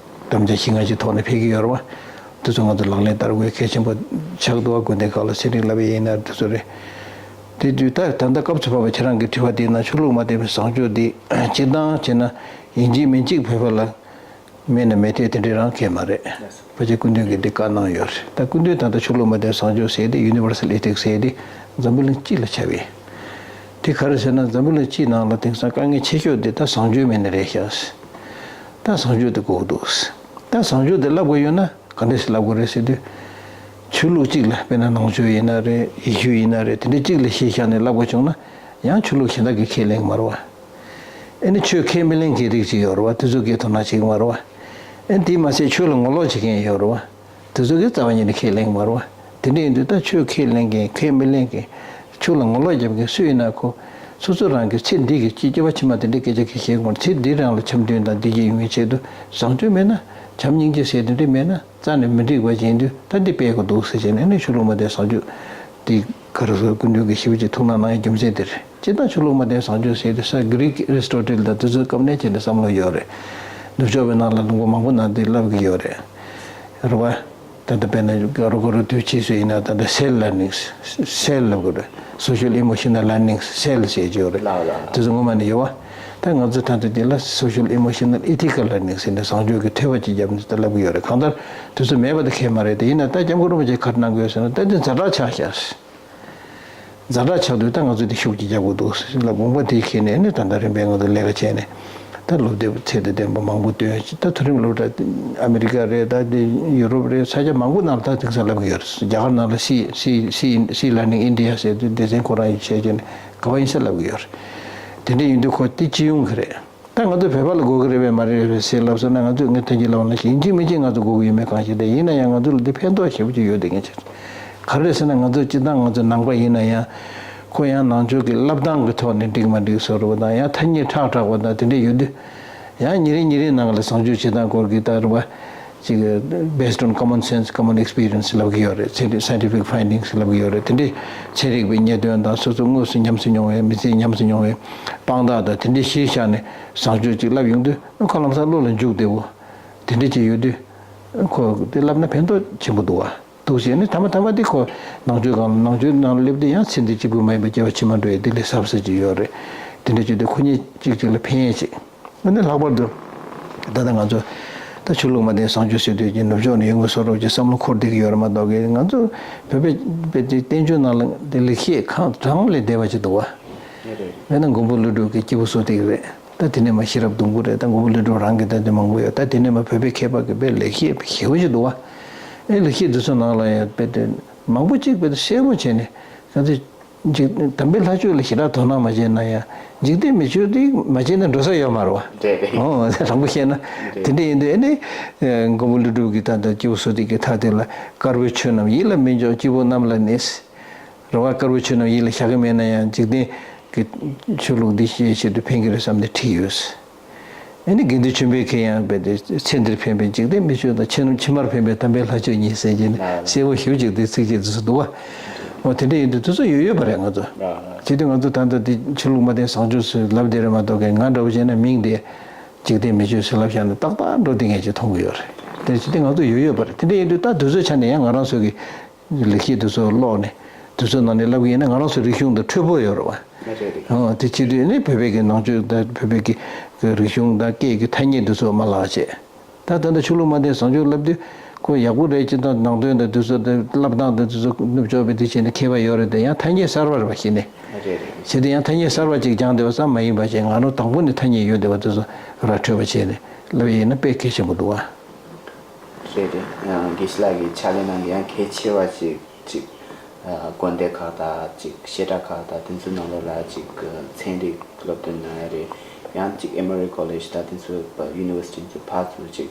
དམ་བཅའ་བཞི་ལྔ་ཅིག་ཐོག་ནས་ཕེབས་ཀྱི་ཡོད་རེད་བ། དེ་ཚོ་ང་ཚོ་ལག་ལེན་བསྟར་དགོས་གལ་ཆེན་པོ་ཆགས་འདུག་བ། དགོན་སྡེ་ཁག་ལ་ཚན་རིག་བསླབ་པ་ཡིན་ན་དེ་ཚོ་རེད། དེ་དུས་ད་ད་ལྟ་སྐབས་སུ་བབས་པ་ཁྱེད་རང་གི་དྲི་བ་དེ་ཡིན་ན་ཆོས་ལུགས་མ་བརྟེན་པའི་བཟང་སྤྱོད་འདི་སྤྱིར་བཏང་བྱས་ན་ཡིན་གཅིག་མིན་གཅིག་བོད་པ་ལ་མེད་ན་མེད་ཐེ་དེ་འདྲའི་རང་གལ་མ་རེད། ཕལ་ཆེར་སྐུ་མདུན་གྱིས་འདི་བཀའ་གནང་ཡོད་རེད། ད་སྐུ་མདུན་ད་ལྟ་ཆོས་ལུགས་མ་བརྟེན་བཟང་སྤྱོད་ཟེར་དེ་ཡུ་ནི་ཝར་སལ་ཨེ་ཐིག་སི་ཟེར་དེ་འཛམ་བུ་གླིང་སྤྱི་ལ་ཁྱབ་ཡོད། དེ་ག་རེ་ཟེར་ན་འཛམ་བུ་གླིང་སྤྱིའི་ནང་ལ་དེང་སང་དཀའ་ངལ་ཆེ་ཤོས་དེ་ད་བཟང་སྤྱོད་མེད་ནི་རེད་ཤག་ད་བཟང་སྤྱོད་དེ་དགོས་འདུག་ད་བཟང་སྤྱོད་དེ་བསླབ་དགོས་ཡོད་ན་ག་འདྲ་ཞིག་བསླབ་དགོས་རེད་ཟེར་དུས། ཆོས་ལུགས་གཅིག་ལ་དཔེར་ན་ནང་ཆོས་ཡིན་ན་རེད། ཡེ་ཤུ་ཡིན་ན་རེད། དེ་འདྲ་གཅིག་ལ་གཞི་བཞག་ནས་བསླབ་དགོས་བྱུང་ན་ཡང་ཆོས་ལུགས་གཞན་དག་གིས་ཁས་ལེན་གྱི་མ་རེད་བ། ཨེ་ནི་ཆོས་ཁས་མི་ལེན་མཁན་རིགས་ཅིག་ཡོད་རེད་བ། དེ་ཚོ་གིས་དོ་སྣང་བྱེད་ཀྱི་མ་རེད་བ། ཨེ་ནི་དེ་མ་ཟད་ཆོས་ལ་ངོ་ལོག་བྱེད་མཁན་ཡོད་རེད་བ། དེ་ཚོ་གིས་རྩ་བ་ཉིད་ནས་ཁས་ལེན་གྱི་མ་རེད་བ། དེ་འདྲ་ཡིན་དུས་ད་ཆོས་ཁས་ལེན་མཁན་ཁས་མི་ལེན་མཁན་ཆོས་ལ་ངོ་ལོག་རྒྱབ་མཁན་སུ་ཡིན་ན་ཁོ་སོ་སོ་རང་གི་ཚེ་འདི་གི་སྐྱེ་སྐྱེ་བ་ཕྱི་མ་དེ་འདྲའི་སྐད་ཆ་གི་བཤད་དགོས། ཚེ་འདི་རང་ལ་འཆམ་མཐུན་དང་བདེ་སྐྱིད་ཡོང་བའི་ཆེད་དུ་བཟང་སྤྱོད་མེད་ན་བྱམས་སྙིང་རྗེ་ཟེར་དེ་འདྲ་མེད་ན་རྩ་ནས་མི་འགྲིག་པ་ཡིན་དུས་ད་འདི་སྤེལ་དགོས་འདུག་ཟེར་བྱས་ནས་ནི་ཆོས་ལུགས་མ་བརྟེན་བཟང་སྤྱོད་འདི་ག་རེ་ཟེར་སྐུ་མདུན་གྱིས་ཞེ་པོ་ཅིག་ཐུགས་སྣང་གནང་ཡའི་རྒྱུ་མཚན་དེ་རེད། སྤྱིར་བཏང་ཆོས་ལུགས་མ་བརྟེན་བཟང་སྤྱོད་ཟེར་དུས་ས་གྷི་རིག་ཨེ་རི་སི་ཊོ་ཊལ་དང་དེ་ཚོའི་སྐབས་ནས་བྱས་ནས་བསམ་བློ་ཡོད་རེད། ནུབ་ཕྱོགས་པའི་ནང་ལ་ལུང་པ་མང་པོ་ནང་འདི་བསླབ་ཀྱི་ཡོད་རེད། རེད་བ། ད་ལྟ་དཔེར་ན་ག་རུ་ག་རུ་དུས་ཕྱིས་སུ་ཡིན་ན་ད་ལྟ་སེལ་ལར་ནིང་སེལ་ལབ་དགོས་རེད། སོ་ཤལ་ཨི་མོ་ཤི་ནལ་ལར་ནིང་སེལ་ཟེར་གྱི་ཡོད་རེད། ལགས་ལགས། དེ་ཚོ་སྔོན་མ་ནས་ཡོད་བ། ད་ང་ཚོ་ད་ལྟ་འདི་ལ་སོ་ཤལ་ཨི་མོ་ཤི་ནལ་ཨི་ཐི་ཀལ་ལར་ནིང་ཟེར་ནས་བཟང་སྤྱོད་ཀྱི་ཐོས་པ་ཅིག་བརྒྱབ་ནས་ད་ལབ་ཀྱི་ཡོད་རེད། གང་ལྟར་དེ་ཚོ་མེད་པ་དེ་ཁེལ་མ་རེད། དེ་ཡིན་ན་ད་སྐྱབས་མགོན་རིན་པོ་ཆེས་ག་རེ་གནང་གི་ཡོད་ཟེར་ན་ད་འདི་ཛ་དྲག་ཆགས་ཤག་ཛ་དྲག་ཆགས་དུས་ད་ང་ཚོས་འདི་ཤུགས་ཀྱིས་རྒྱག་དགོས་འདུག་ཟེར་ལབ་དགོངས་པ་དེ་འཁྱེར་ནས་ནི་ད་ལྟ་རིམ་པས་ང་ཚོ་ལས་ཀ་བྱས་ནས་ད་སློབ་དེབ་ཚད་དང་ལྡན་པ་མང་པོ་བཏོན། ད་མཐོ་རིམ་སློབ་གྲྭ་ཨ་མི་རི་ཀ་རེད། ད་འདི་ཡུ་རོབ་རེད། ས་ཆ་མང་པོ་ནང་ལ་ད་དེང་སང་ལབ་ཀྱི་ཡོད་རེད། རྒྱ་གར་ནང་ལ་སི་སི་སི་སི་ལར་ནིང་ཨིན་ཌི་ཡ་ཟེར་དུས་སྡེ་ཚན་ཁོ་རང་ཡིན་བྱས་བྱས་ནས་ག་པར་ཡིན་ས་ལབ་ཀྱི་ཡོད་རེད། དེ་འདྲ་ཡིན་དུས་ཁོ་དེ་སྤྱི་ཡོངས་ཀྱི་རེད། ད་ང་ཚོ་བོད་པ་ལ་དགོས་ཀྱི་རེད་པས་མ་རེད་པས་ཟེར་ལབ་སོང་ན་ང་ཚོས་ངས་ཐེངས་གཅིག་ལབ་པ་ནང་བཞིན་ཡིན་གཅིག་མིན་གཅིག་ང་ཚོ་དགོས་ཀྱི་ཡོད་མེད་གང་ཤེས། དེ་ཡིན་ན་ཡང་ང་ཚོ་ལ་འདི་ཕན་ཐོགས་ཞེ་པོ་ཅིག་ཡོད་དེ་ངས་བྱས། ག་རེ་རེད་ཟེར་ན་ང་ཚོ་སྤྱིར་བཏང་ང་ཚོ་ནང་པ་ཡིན་ན་ཡང་ཁོ་ཡང་ནང་ཆོས་ཀྱི་བསླབ་སྟངས་ཀྱི་ཐོག་ནས་འགྲིག་མ་འགྲིག་བཟོ་འདྲ་པོ་དང་ཡང་ཐ་སྙད་ཁྲག་ཁྲག་པ་དང་དེ་འདྲས་ཡོད་དུས་ཡང་ཉིན་རེ་ཉིན་རེའི་ནང་ལ་བཟང་སྤྱོད་བྱེད་སྟངས་སྐོར་གྱི་ད་རུ་བ། ཅིག་based on common sense, common experience ལབ་ཀྱི་ཡོད་རེད། scientific findings ལབ་ཀྱི་ཡོད་རེད། དེ་འདྲའི་ཚན་རིག་པའི་རྙེད་དོན་དང་སོ་སོ་དངོས་སུ་ཉམས་སུ་མྱོང་བའི་མི་ཚེས་ཉམས་སུ་མྱོང་བའི་དཔང་རྟགས་དང་དེ་འདྲའི་གཞི་བཞག་ནས་བཟང་སྤྱོད་ཅིག་ལབ་ཡོང་དུས་ཁོ་ལམ་སང་བློ་ལ་འཇུག་བདེ་བོ་དེ་འདྲ་ཅིག་ཡོད་དུས་ཁོ་དེ་ལབ་ན་ཕན་ཐོགས་ཆེན་པོ་འདུག་བ། འདུག་ཟེར་ནས་ཐ་མ་ཐ་མ་དེ་ཁོ་ནང་ཆོས་སྒང་ལ་ནང་ཆོས་ནང་ལ་སླེབས་དུས་ཡང་ཚེ་འདི་གཅིག་པུ་མ་ཡིན་པར་སྐྱེ་བ་ཕྱི་མ་འགྲོ་ཡས་དེ་ལས་ཟབ་ས་ཅིག་ཡོད་རེད། དེ་འདྲ་བྱས་དུས་ཁོ་གཉིས་གཅིག་གཅིག་ལ་ཕན་ཡས་ཅིག་ཨ་ནི་ལྷག་པར་དུ་ད་ལྟ་ང་ཚོ་ད་ཆོས་ལུགས་མ་བརྟེན་བཟང་སྤྱོད་ཟེར་དུས་ཀྱི་ནུབ་ཕྱོགས་ནས་ཡོང་གི་བཟོ་འདྲ་ཅིག་བསམ་བློ་འཁོར་བསྡད་ཀྱི་ཡོད་རེད་མ་གཏོགས་ཀྱི་ང་ཚོ་བོད་པའི་བོད་ཀྱི་བསྟན་བཅོས་ནང་ལ་དེ་ལེགས་བཤད་གང་གྲངས་ལས་འདས་པ་ཅིག་འདུག་བ། རེད་རེད། དཔེར་ན་མགོན་པོ་ཀླུ་སྒྲུབ་ཀྱི་སྐྱེས་བུ་གསོ་སྟེགས་རེད། ད་དེ་ནས་མ་ཤེས་རབ་སྡོང་པོ་རེད། ད་མགོན་པོ་ཀླུ་སྒྲུབ་རང་གི་ད་དེ་མང་པོ་ཡོད། ད་དེ་ནས་མ་བོད་པའི་མཁས་པ་གི་དཔེ་ལེགས་བཤད་དཔེ་ཞེ་པོ་ཅིག་འདུག་བ། ཨེ་ལེགས་བཤད་འདི་ཚོ་ནང་ལ་ཡང་དཔེ་དེ་མང་པོ་ཅིག་དཔེ་དེ་གསལ་པོ་བྱས་ནས་ང་ཚོས། འཇིག་དམ་པའི་ལྷ་ཆོས་ལ་ཞེ་དྲག་དོ་སྣང་མ་བྱས་ན་ཡང་འཇིག་རྟེན་མི་ཆོས་དེ་མ་བྱས་ན་འགྲོ་ས་ཡོད་མ་རེད་བ། རེད་རེད། ཨོ་དྲང་པོ་བཤད་ན། རེད། དེ་འདྲ་ཡིན་དུས་ཨ་ནི་མགོན་པོ་ཀླུ་སྒྲུབ་ཀྱིས་ད་ལྟ་སྐྱེས་བུ་བསོད་བདེ་གི་མཐའ་དེ་ལ། དཀར་པོའི་ཆོས་རྣམས་ཡིད་ལ་མི་འཇོག་སྐྱེས་བུ་རྣམས་ལ་ནི། རེད་བ། དཀར་པོའི་ཆོས་རྣམས་ཡིད་ལ་བཞག་གི་མེད་ན་ཡང་འཇིག་རྟེན་གྱི་ཆོས་ལུགས་འདི་ཤེས་ཆེད་དུ་ཕན་གྱི་རེད་བསམ་ནས་བྲིས་ཡོད། ཨ་ནི་དགེ་འདུན་ཆོས་འཕེལ་མཁན་ཡང་རྦད་དེ་ཚེ་འདིར་ཕན་པའི་འཇིག་རྟེན་མི་ཆོས་དང་། ཕྱི་ཕྱི་མར་ཕན་པའི་དམ་པའི་ལྷ་ཆོས་ཉིད་ཟེར་གྱི་ནི་གསལ་པོ་ཞེ་པོ་ཅིག་དེ་ཚིགས་བཅད་དེ་ཚོ་འདུག་བ། འོ་དེ་འདྲ་ཡིན་དུས་དེ་ཚོ་ཡོད་ཡོད་པ་རེད་ང་ཚོ། བྱེད་དུས་ང་ཚོ་ད་ལྟ་དེ་ཆོས་ལུགས་མ་བསྟེན་བཟང་སྤྱོད་ཟེར་ལབ་བསྡད་རེད་མ་གཏོགས། ང་འདྲ་བོ་བྱས་ན་མིང་དེ་འཇིག་རྟེན་མི་ཆོས་ཟེར་ལབ་བཞག་ན་ཏག་ཏག་འགྲོ་བསྡད་མཁན་ཅིག་མཐོང་གི་ཡོད་རེད། དེ་བྱེད་དུས་ང་ཚོ་ཡོད་ཡོད་པ་རེད། དེ་འདྲ་ཡིན་དུས་ད་དུས་ཚོད་ཆ་ནས་ཡང་ང་རང་ཚོ་གི་ལེགས་བཤད་དེ་ཚོ་ཀློག་ནས་དེ་ཚོའི་ནང་ནས་ལབ་གི་ཡིན་ན་ང་རང་ཚོའི་རིག་གཞུང་དང་འཕྲོད་པོ་ཡོད་རེད་བ། ཨ་དེ་བྱེད་དུས་ནི་བོད་པའི་གི་ནང་ཆོས་དང་བོད་པའི་གི་གི་རིག་གཞུང་དང་སྐད་ཀྱི་ཐ་སྙད་དེ་ཚོ་མ་བརླག་བྱས། ད་ད་ལྟ་ཆོས་ལུགས་མ་བསྟེན་བཟང་སྤྱོད་ལབ་དུས་ཁོ་ཡག་པོ་རེད། སྤྱིར་བཏང་ནང་དོན་དང་དེ་ཚོ་དང་ལབ་སྟངས་དང་དེ་ཚོ་ནུབ་ཕྱོགས་པའི་དེ་བྱས་ནས་མཁས་པ་ཡོད་རེད་དེ། ཡང་ཐ་སྙད་གསར་པ་རེད་བ་གཞི་ནས། རེད་རེད། བྱས་དུས་ཡང་ཐ་སྙད་གསར་པ་ཅིག་སྦྱངས་བསྡད་པ་ཙམ་མ་ཡིན་པ་བྱས། ང་རང་དང་པོ་ནས་ཐ་སྙད་ཡོད་བསྡད་པ་དེ་ཚོ་ར་འཕྲོད་པ་བྱས་ནས་ལབ་ཡིན་ན་དཔེ་གལ་ཆེན་པོ་འདུག་བ། རེད་རེད། ཡང་དགེ་བཤེས་ལགས་ཀྱི་ཕྱག་ལས་གནང་གི་ཡང་གལ་ཆེ་བ་ཅིག་ཅིག་ཨ་དགོན་སྡེ་ཁག་དང་ཅིག་བཤད་གྲྭ་ཁག་དང་དེ་ཚོའི་ནང་ལོགས་ལ་ཅིག་ཚན་རིག་སློབ་སྟོན་གནང་ཡ་རེད། ཡང་ཅིག་ཨེ་མོ་རི་ཀོ་ལེཇ་དང་དེ་ཚོའི་ཡུ་ནི་ཝར་སི་ཊི་ཚོ་ཕར་ཚུར་ཅིག་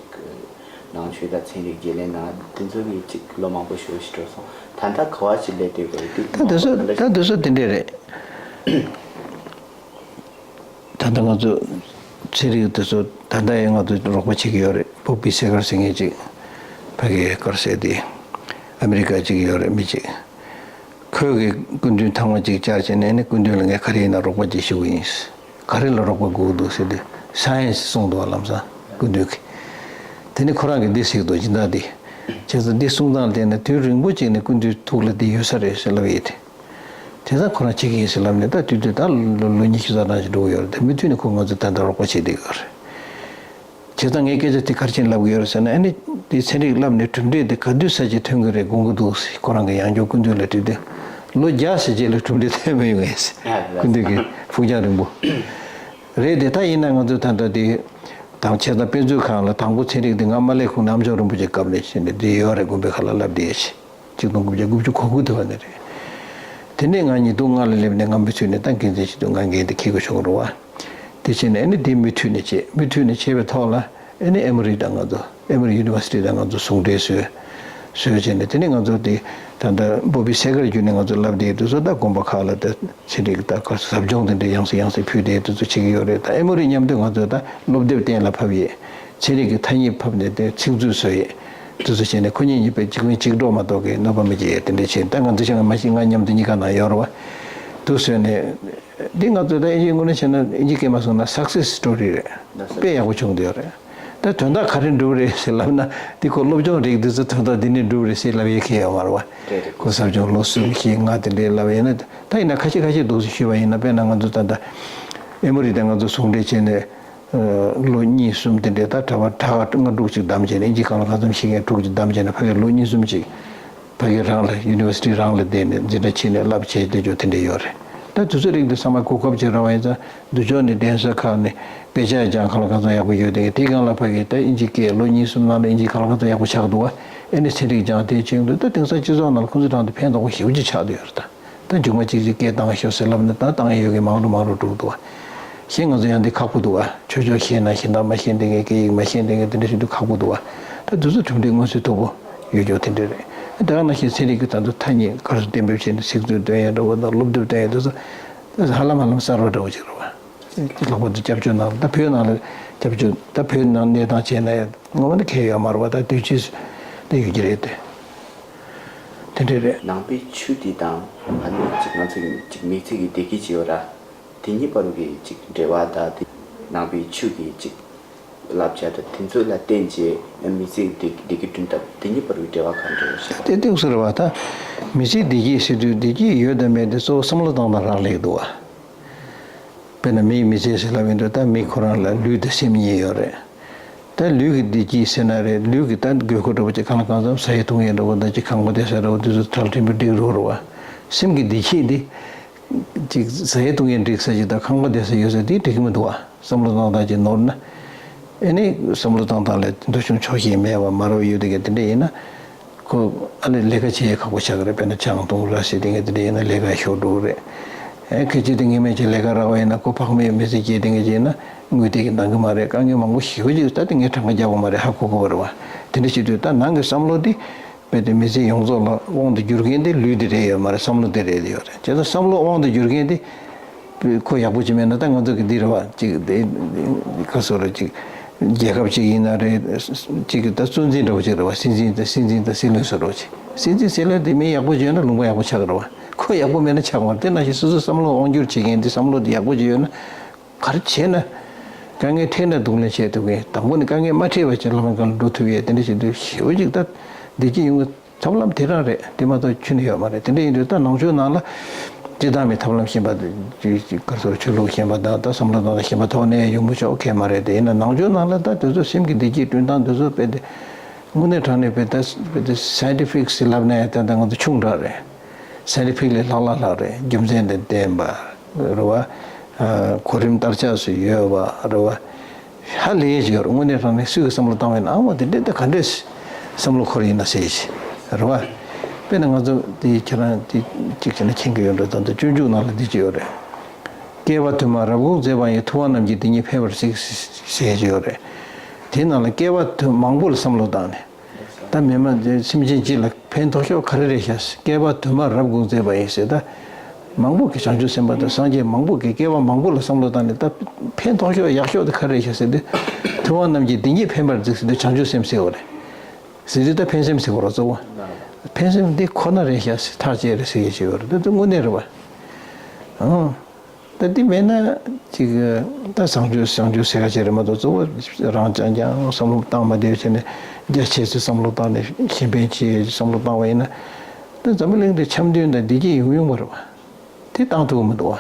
ནང་ཆོས་དང་ཚན་རིག་བརྗེ་ལེན་གནང་། དེ་ཚོ་གི་ཅིག་ལོ་མང་པོ་ཞེ་པོ་ཞིག་འགྲོ་སོང་། ད་ལྟ་ག་བ་ཅིག་སླེབས་བསྡད་ཡོད་རེད། ད་དེ་ཚོ་ད་དེ་ཚོ་དེ་འདྲས་རེད། ད་ལྟ་ང་ཚོ་ཚན་རིག་དེ་ཚོ་ད་ལྟ་ཡང་ང་ཚོ་རོགས་པ་བྱེད་ཀྱི་ཡོད་རེད། བོབ་བི་སེ་གར་ཟེར་མཁན་ཅིག་ཕ་གིའི་གར་ཟེར་དེ་ཨ་མི་རི་ཀ་ཅིག་ཡོད་རེད། མི་ཅིག་ཁོས་གི་སྐུ་མདུན་ཐེངས་མ་གཅིག་བཅར་བྱས་ནས་ནི་སྐུ་མདུན་ལ་ངས་ག་རེ་ཡིན་ན་རོགས་པ་ཅིག་ཞུ་གི་ཡིན། ག་རེ་ལ་རོགས་པ་དགོས་འདུག་ཟེར་དུས་སའེན་སི་གསུངས་འདུག་བ། ལམ་སང་སྐུ་མདུན་གྱིས། དེ་ནི་ཁོ་རང་གིས་འདི་ཟེར་གྱི་འདུག་སྦྱིན་བདག་འདི། བྱས་ཙང་འདི་གསུང་སྟངས་ལ་བལྟས་ན་དུས་རིང་པོ་ཅིག་ནས་སྐུ་མདུན་ཐུགས་ལ་འདི་ཡོད་ས་རེད་ཟེར་ལབ་ཡོད་དེ། དེ་ཙང་ཁོ་རང་བྱེད་ཀྱི་ཡིན་ཟེར་ལབ་ནས་ད་དུས་དུས་ད་ལོ་ལོ་ཉི་ཤུ་རྩ་གྲངས་ཤིག་འགྲོ་གི་ཡོད་རེད། ད་མུ་མཐུད་ནས་ཁོ་ང་ཚོ་ད་ལྟ་རོགས་པ་བྱེད་བསྡད་ཡོད་རེད། བྱས་ཙང་ངས་སྐད་ཆ་དེ་ག་རེ་བྱས་ནས་ལབ་གི་ཡོད་རེད་ཟེར་ན། ཨ་ནི་དེ་ཚན་རིག་བསླབས་ནས་གྲུབ་འབྲས་དེ་ག་དུས་ཙམ་ཅིག་ཐོན་གྱི་རེད་དགོངས་ཀྱི་འདུག་ཟེར་ཁོ་རང་གིས་ཡང་བསྐྱར་སྐུ་མདུན་ལ་དྲིས་དུས། ལོ་བརྒྱ་ཙམ་རྗེས་ལ་གྲུབ་འབྲས་ཐོན་མི་ཡོང་ངས་ཟེར། སྐུ་མདུན་གྱིས་ཕུགས་རྒྱང་རིང་པོ་རེད་དེ། ད་ཡིན་ན་ང་ཚོ་ད་ལྟ་དེ་དང་ཆ་ཚང་དཔེ་མཛོད་ཁང་ལ་དང་པོ་ཚན་རིག་དེ་ང་མ་སླེབས་གོང་ནས་ཨ་མཆོག་རིན་པོ་ཆེའི་སྐབས་ནས་བྱས་ནས་དེ་ཡོད་རེད། དགོན་པའི་ཁ་ལ་བསླབ་བསྡད་ཡོད་ཅིག་གཅིག་སྟོང་དགུ་བརྒྱ་དགུ་བཅུ་གོ་དགུ་དེ་བ་ནས་རེད། དེ་ནས་ང་ཉིས་སྟོང་ལྔ་ལ་སླེབས་ནས་ང་མུ་མཐུད་ནས་ད་འགན་འཛིན་བྱེད་དུས་ང་འགན་དེ་འཁྱེར་དགོས་བྱུང་རེད་བ། དེ་བྱས་ནས་ཨ་ནི་དེ་མུ་མཐུད་ནས་བྱས། མུ་མཐུད་ནས་བྱས་པའི་ཐོག་ལ་ཨ་ནི་ཨེ་མོ་རི་དང་ང་ཚོ་ཨེ་མོ་རི་ཡུ་ནི་ཝར་སི་ཊི་དང་ང་ཚོ་ཟུང་འབྲེལ་བཟོས། བཟོས་བྱས་ནས་དེ་ནས་ང་ཚོ་དེ་ད་ལྟ་བོབ་བི་སེ་གར་བརྒྱུད་ནས་ང་ཚོ་བསླབ་བསྡད་དུས་ཚོད་ད་དགོན་པ་ཁག་ལ་ད་ཚན་རིག་ད་ག་ཟབ་སྦྱོང་དེ་འདྲ་ཡང་སེ་ཡང་སེ་ཕུལ་བསྡད་དུས་ཚོད་བྱེད་ཀྱི་ཡོད་རེད། ད་ཨེ་མོ་རི་མཉམ་དུ་ང་ཚོ་ད་སློབ་དེབ་གཏན་ལ་ཕབ་ཡས། ཚན་རིག་གི་ཐ་སྙད་ཕབ་ནས་དེ་ཚིག་མཛོད་བཟོ་ཡས། དེ་ཚོ་བྱས་ནས་ཁོ་གཉིས་གཉིས་པོས་གཅིག་ལན་གཅིག་གྲོགས་མ་གཏོགས་ཀྱི་གནོད་པ་མི་སྐྱེལ་ཡས་དེ་འདྲ་བྱས། ད་ང་འདི་ཆ་ང་མ་ཤེས། ང་མཉམ་དུ་གཉིས་ཀ་ནང་ཡོད་རེད་བ། དུ་བཟོས་ནས་འདི་ང་ཚོ་ད་ཨིན་ཇིའི་དངོས་གནས་བྱས་ན་ཨིན་ཇི་སྐད་མ་སོང་ན་སག་སེ་སི་སི་ཊོ་རི་རེད། དཔེ་ཡག་པོ་བྱུང་བསྡད་ཡོད་རེད། ད་དོན་དག་ག་རེ་འགྲུབ་རེད་ཟེར་ལབ་ན། འདི་ཁོ་སློབ་སྦྱོང་རིགས་འདི་ཚོ་དོན་དག་འདི་ནས་འགྲུབ་རེད་ཟེར་ལབ་ཡས་ཁེལ་ཡོད་མ་རེད་བ། རེད་རེད། ཁོ་ཟབ་སྦྱོང་ལོ་གསུམ་བཞི་ལྔ་དེ་འདྲའི་ལབ་ཡས་ན། ད་ཡིན་ན་ཁ་ཤས་ཁ་ཤས་འདུག་སེ་ཞུས་པ་ཡིན་ན། དཔེར་ན་ང་ཚོ་ད་ལྟ་ཨེ་མོ་རི་དང་ང་ཚོ་ཟུང་འབྲེལ་བྱས་ནས་ལོ་གཉིས་གསུམ་དེ་འདྲའི་ད་གྲྭ་པ་གྲྭ་ལྔ་དྲུག་ཅིག་བདམས་བྱས་ནས། ཨིན་ཇི་སྒང་ལ་གང་འཚམ་ཤེས་མཁན་དྲུག་ཅིག་བདམས་བྱས་ནས་ཕ་གིར་ལོ་གཉིས་གསུམ་ཅིག་ཕ་གི་རང་ལ་ཡུ་ནི་ཝར་སི་ཊི་རང་ལ་བསྡད་ནས་འཛིན་གྲྭ་ཕྱི་ནས་བསླབ་བྱས་བསྡད་ཆོག་དེ་འདྲ་ཡོད་རེད། ད་དུས་ཚོད་རིགས་འདི་ཚང་མ་གོ་སྐབས་ཅིག་རག་པ་ཡིན་ཙང་། འདི་ཕྱོགས་ནས་གདན་ས་ཁག་ནས་དཔེ་ཆ་སྦྱང་། གང་ལ་གང་འཚམ་ཡག་པོ་ཡོད་དེ། དེའི་སྒང་ལ་ཕ་གི་ད་ཨིན་ཇི་སྐད་ལོ་གཉིས་གསུམ་ནང་ལ་ཨིན་ཇི་གང་ལ་གང་འཚམ་ཡག་པོ་ཆགས་འདུག་བ། ཨེ་ནི་ཚན་རིག་སྦྱང་དེ་བྱེད་འདུག་ད་དེང་སང་སྤྱི་ཚོགས་ནང་ལ་ཁོང་ཚོའི་གྲས་དེ་ཕན་ཐོགས་པོ་ཞེ་པོ་ཅིག་ཆགས་བསྡད་ཡོད་རེད་ད། ད་མཇུག་མ་གཅིག་གཅིག་སྐད་བཏང་ཤོག་ཟེར་ལབ་ན་ད་བཏང་ཡས་ཡོད་མཁན་མང་རུ་མང་རུ་འགྲོ་གི་འདུག་བ། གཞན་ང་ཚོ་ཡང་འདི་ཁག་པོ་འདུག་བ། ཆོས་ཕྱོགས་ཤེས་ན་ཤེས། ད་མ་ཤེས་བསྡད་མཁན། སྐད་ཡིག་མ་ཤེས་བསྡད་མཁན་དེ་འདྲ་ཞིག་འདུག་ཁག་པོ་འདུག་བ། ད་དུས་ཚོད་གྲུབ་འབྲས་མངོན་གསལ་དོད་པོ་ཡོད་ཀྱོག་དེ་འདྲ་རེད། དེ་ག་ནང་བཞིན་ཚན་རིག་གི་ད་དུང་ཐ་སྙད་ག་རེ་གཏན་འབེབས་བྱས་ནས་ཚིག་མཛོད་འདོན་ཡས་འདྲ་བོ་དང་། སློབ་དེབ་འདོན་ཡས་དེ་ཚོ་ཧ་ལམ་ཧ་ལམ་གསར་བ་འདྲ་བོ་ཅིག་རེད་བ། ལྷག་པར་དུ་སྐྱབས་བཅོལ་ནང་ལ། ད་བོད་ནང་ལ་སྐྱབས་བཅོལ། ད་བོད་ནང་གནས་སྟངས་བྱས་ན་ཡང་ངོ་མ་ནི་གལ་ཡོད་མ་རེད་བ། ད་དུས་ཚོད་དེ་ཡོད་ཀྱི་རེད་དེ། དེ་འདྲ་རེད། ནང་པའི་ཆོས་འདི་དང་ཨ་ནི་ཅིག་ང་ཚོ་གི་ཅིག་མི་ཚེ་གི་བདེ་སྐྱིད་ཅིག་ཡོད་ར། དེ་གཉིས་བར་གྱི་ཅིག་འབྲེལ་བ་དང་། དེ་ནང་པའི་ཆོས་ཀྱི་ཅིག་བསླབ་བྱ་དང་། དེ་ཚོ་ལ་བརྟེན་བྱས་མི་ཚེ་བདེ་བདེ་སྐྱིད་བསྐྲུན་ཐབས། དེ་གཉིས་བར་གྱི་འབྲེལ་བ་གང་འདྲ་ཡོད་ཤག་དེ་ཏོག་ཙམ་རེད་བ། ད་མི་ཚེ་བདེ་སྐྱིད་ཟེར་དུས་བདེ་སྐྱིད་ཡོད་དང་མེད་དེ་གཙོ་བོ་བསམ་བློ་བཏང་སྟངས་རག་ལས་འདུག་བ། དཔེར་ན་མིའི་མི་ཚེ་ཟེར་ལབ་ཡོང་དུས། ད་མི་ཁོ་རང་ལ་ལུས་དང་སེམས་གཉིས་ཡོད་རེད། ད་ལུས་ཀྱི་བདེ་སྐྱིད་ཟེར་ན་རེད། ལུས་ཀྱི་ད་དགོས་མཁོ་འདྲ་པོ་ཅིག་གང་ལ་གང་འཚམ་ཟ་ཡས་འཐུང་ཡས་འདྲ་པོ་དང་། ཅིག་ཁང་པ་བསྡད་ས་འདྲ་པོ་དེ་ཚོ་གྲལ་ཕྲན་བུ་འགྲིག་རོགས་རེད་བ། སེམས་ཀྱི་བདེ་སྐྱིད་འདི་ཅིག་ཟ་ཡས་འཐུང་ཡས་འགྲིག་ས་ཅིག་དང་ཁང་པ་བསྡད་ས་ཡོད་ས་དེ་འགྲིག་གི་མི་འདུག་བ། བསམ་བློ་བཏང་སྟངས་ཅིག་ནོར་ན། ཨེ་ནི་བསམ་བློ་བཏང་སྟངས་ལ་འདུ་བྱུང་ཆོག་ཤེས་མེད་པ། མ་རབས་ཡོད་དེ་ག་དེ་འདྲ་ཡིན་ན། ཁོ་ཨ་ལས་ལས་ཀ་བྱེད་ཡས་ཁག་པོ་ཆགས་ཀྱི་རེད། དཔེར་ན་ཆང་འཐུང་ར་བྱེད་དེ་འདྲ་ཡིན་ན་ལས་ཀ་ཤོར་འགྲོ་གི་རེད། ཨེ་ཁ་ཅིག་དེ་ངེས་མེད་ཅིག་ལས་ཀ་རག་པ་ཡིན་ན་ཁོ་ཕ་གི་མི་མི་ཚེ་སྐྱེལ་དེ་འདྲ་ཡིན་ན་དངུལ་དེ་གི་འདང་གི་མ་རེད། དཀའ་ངལ་མང་པོ་ཞེ་པོ་ཅིག་ད་དེ་ངས་གྲངས་ཀ་རྒྱག་པ་མ་རེད། ཧ་གོ་གོ་བ་རེད་བ། དེ་འདྲ་བྱེད་དུས་ད་ནང་གི་བསམ་བློ་དེ་རྦད་དེ་མི་ཚེ་ཡོངས་རྫོགས་ལ་དབང་དུ་བསྒྱུར་མཁན་དེ་ལུས་དེ་རེད་ཡོད་མ་རེད། བསམ་བློ་དེ་རེད་ཡོད་རེད། བྱས་ཙང་བསམ་བློ་དབང་དུ་བསྒྱུར་མཁན་དེ་ཁོ་ཡག་པོ་ཅིག་མེད་ན་ད་ང་ཚོ་གི་འདི་རེད་བ། ཅིག་དེ་ག་སོ་རེད། ཅིག་རྒྱལ་ཁབ་ཅིག་ཡིན་ན་རེད། ཅིག་ད་གཙོ་འཛིན་འདྲ་བོ་ཅིག་རེད་བ། སྲིད་འཛིན་དང་སྲིད་འཛིན་དང་སྲིད་བློན་སོ་འདྲ་བོ་ཅིག་སྲིད་འཛིན་སྲིད་བློན་དེ་མི་ཡག་པོ་ཅིག་ཡོད་ན་ལུང་པ་ཡག་པོ་ཆགས་ཀྱི་རེད་བ། ཁོ་ཡག་པོ་མེད་ན་ཆགས་མ་རེད། དེ་ནང་བཞིན་སོ་སོའི་བསམ་བློ་དབང་བསྒྱུར་བྱེད་མཁན་དེ་བསམ་བློ་དེ་ཡག་པོ་ཅིག་ཡོད་ན། ག་རེ་བྱས་ན་དཀའ་ངལ་འཕྲད་ན་སྡུག་ལས་བྱེད་ཐུབ་མཁན། དང་པོ་ནས་དཀའ་ངལ་མ་འཕྲད་པ་བྱས་ལམ་སང་ལ་འགྲོ་ཐུབ་ཡས། དེ་འདྲ་བྱེད་དུས་ཞེ་པོ་ཅིག་ད་བདེ་སྐྱིད་ཡོང་གི་ཐབས་ལམ་དེ་རང་རེད། དེ་མ་གཏོགས་ཁྱོན་ནས་ཡོད་མ་རེད། དེ་འདྲ་ཡིན་དུས་ད་ནང་ཆོས་ནང་ལ་སྤྱིར་བཏང་གི་ཐབས་ལམ་གཞན་པ་དེ་ག་ཚོད་ཆོས་ལུགས་གཞན་པ་དང་ད་བསམ་བློ་གཏོང་སྟངས་གཞན་པ་ཐོག་ནས་ཡོང་མི་ཆོག་གི་མ་རེད། དེ་ཡིན་ན་ནང་ཆོས་ནང་ལ་ད་དེ་ཚོ་སེམས་ཀྱི་བདེ་སྐྱིད་བསྐྲུན་སྟངས་དེ་ཚོ་དཔེ་དེ་དངོས་གནས་དྲང་གནས་དཔེ་ད་དཔེ་དེ་སའེན་ཊི་ཕིག་ཟེར་ལབ་ན་ད་ད་ང་ཚོ་ཆུང་དྲགས་རེད། སའེན་ཊི་ཕིག་ལས་ལྷག་ལྷག་ལྷག་རེད། རྒྱུ་མཚན་དང་ལྡན་པ་རེད་བ། ཨ་གོ་རིམ་བསྟར་ཆགས་སུ་ཡོད་པ་རེད་བ། ཧ་ལས་ཡས་ཡོད་རེད། དངོས་གནས་དྲང་གནས་སུས་ཀྱི་བསམ་བློ་བཏང་བས་ན་ཨ་མ་དེ་འདྲས་ད་ག་འདྲས་བསམ་བློ་འཁོར་ཡིན་ན་ཟེར་ཞིག་རེད་བ། དཔེར་ན་ང་ཚོ་དེ་ཁྱེད་རང་དེ་གཅིག་བྱས་ན་མཁྱེན་གྱི་ཡོད་འགྲོ། ད་ལྟ་སྤྱོད་འཇུག་ནང་ལ་འདི་གཅིག་ཡོད་རེད། བསྐལ་པ་དུ་མར་རབ་དགོངས་མཛད་པ་ཡིས། ཐུབ་དབང་རྣམས་ཀྱི་སྡིག་ཉེས་ཕལ་པར་གཟིགས་ཟེར་གྱི་ཡོད་རེད། དེའི་ནང་ལ་བསྐལ་པ་དུ་མང་པོ་ལ་བསམ་བློ་བཏང་ནས། ད་མི་མ་དེ་སེམས་ཅན་སྤྱི་ལ་ཕན་ཐོགས་ཤོས་ག་རེ་རེད་ཤག་བསྐལ་པ་དུ་མར་རབ་དགོངས་མཛད་པ་ཡིས་ཟེར། ད་མང་པོ་གི་བྱང་ཆུབ་སེམས་དཔའ་དང་སངས་རྒྱས་མང་པོ་གི་བསྐལ་པ་མང་པོ་ལ་བསམ་བློ་བཏང་ནས་ད་ཕན་ཐོགས་ཤོས་ཡག་ཤོས་དེ་ག་རེ་རེད་ཤག་ཟེར་དུས། ཐུབ་དབང་རྣམས་ཀྱི་སྡིག་ཉེས་ཕན་པར་གཟིགས་ཟེར་དུས་བྱང་ཆུབ་སེམས་ཟེར་བ་རེད། ཟེར་དུས་ད་ཕན་སེམས་ཟེར་བ་རེད་གཙོ་བོ། ཕན་སེམས་འདི་ཁོ་ན་རེད་ཤག་ཟེར། ཐག་བཅད་རེད་ཟེར་གྱི་བྱས་པ་རེད། ད་དེ་དངོས་གནས་རེད་བ། ཨང་། ད་འདི་མེད་ན་ཅིག་ད་བྱང་ཆུབ་བྱང་ཆུབ་ཟེར་ག་བྱེད་རེད་མ་གཏོགས་གཙོ་བོ་རང་རྐྱང་རྐྱང་བསམ་བློ་བཏང་མ་བསྡད་བྱས་ནས་རྒྱ་ཆེ་ཚུལ་བསམ་བློ་བཏང་ནས་གཞན་ཕན་ཆེ་བསམ་བློ་བཏང་བ་ཡིན་ན། ད་འཛམ་བུ་གླིང་འདི་འཆམ་མཐུན་དང་བདེ་སྐྱིད་ཡོང་ཡོང་བ་རེད་བ། དེ་བཏང་ཐུབ་ཀྱི་མི་འདུག་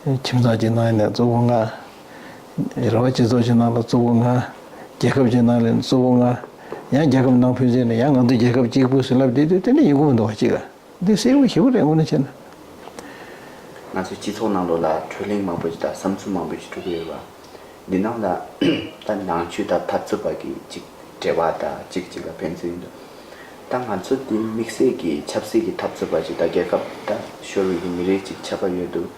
བ། ཁྱིམ་ཚང་གཅིག་ནང་ནས་གཙོ་བོ་ང་། རེ་བ་སྤྱི་ཚོགས་ཀྱི་ནང་ལ་གཙོ་བོ་ང་། རྒྱལ་ཁབ་ཀྱི་ནང་ལ་གཙོ་བོ་ང་། ཡང་རྒྱལ་ཁབ་ནང་ཕན་ཚུན་ནས་ཡང་ང་ཚོ་རྒྱལ་ཁབ་གཅིག་པུ་ཟེར་ལབ་བསྡད་དུས་དེ་འདྲ་ཡོང་གི་མི་འདུག་བ་གཅིག་ལ། འདི་གསལ་པོ་ཞེ་པོ་རེད་དངོས་གནས་བྱས་ན། ང་ཚོའི་སྤྱི་ཚོགས་ནང་ལོགས་ལ་གྲོས་གླེང་མང་པོ་ཞིག་དང་བསམ་ཚུལ་མང་པོ་ཞིག་འཁྲུག་གི་ཡོད་པ། འདི་ནང་ལ་ད་ནང་ཆོས་དང་འཐབ་རྩོད་པ་གི་ཅིག་འབྲེལ་བ་དང་གཅིག་གཅིག་ལ་ཕན་ཚུན་ཡིན་འདུག་ད་ང་ཚོ་འདི་དམིགས་བསལ་གྱི་ཆབ་སྲིད་ཀྱི་འཐབ་རྩོད་པ་ཅིག་དང་རྒྱལ་ཁབ་དང་ཤོར་བའི་མི་རིགས་ཅིག་ཆགས་པ་ཡོད་འདུག་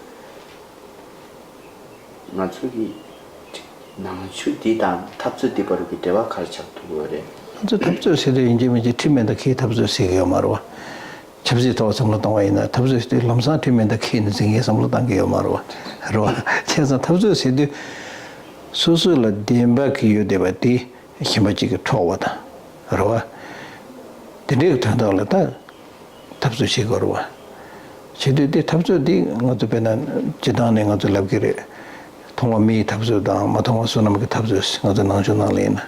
ང་ཚོ་གི་ནང་ཆོས་འདི་དང་འཐབ་རྩོད་འདི་བར་གྱི་འབྲེལ་བ་ག་རེ་ཆགས་ཐུབ་ཀྱི་ཡོད་རེད། ང་ཚོ་འཐབ་རྩོད་ཟེར་དུས་ཡིན་གཅིག་མིན་གཅིག་ཁྲིམས་མེད་མདའ་ཁྱིའི་འཐབ་རྩོད་ཟེར་གྱི་ཡོད་མ་རེད་བ། ཆབ་སྲིད་ཐོག་བསམ་བློ་གཏོང་བ་ཡིན་ན་འཐབ་རྩོད་ཟེར་དུས་ལམ་སང་ཁྲིམས་མེད་མདའ་ཁྱིའི་ནི་ཟིང་ངེ་བསམ་བློ་གཏང་གི་ཡོད་མ་རེད་བ། རེད་བ། བྱས་ཙང་འཐབ་རྩོད་ཟེར་དུས་སོ་སོ་ལ་བདེན་པ་གི་ཡོད་བསྡད་པ་དེ་གཞན་པ་གཅིག་གིས་འཕྲོག་པ་དང་། རེད་བ། དེ་འདྲའི་དོན་དག་ལ་ད་འཐབ་རྩོད་བྱེད་དགོས་རེད་བ། བྱེད་དུས་དེ་འཐབ་རྩོད་དེ་ང་ཚོ་དཔེར་ན་སྤྱི་བཏང་ནས་ང་ཚོ་ལབ་ཀྱི་རེད། མཐོང་བ་མི་ཡི་འཐབ་རྩོད་དང་མ་མཐོང་བ་བསོད་ནམས་ཀྱི་འཐབ་རྩོད་ཟེར་ང་ཚོ་ནང་ཆོས་ནང་ལ་ཡིན་ན།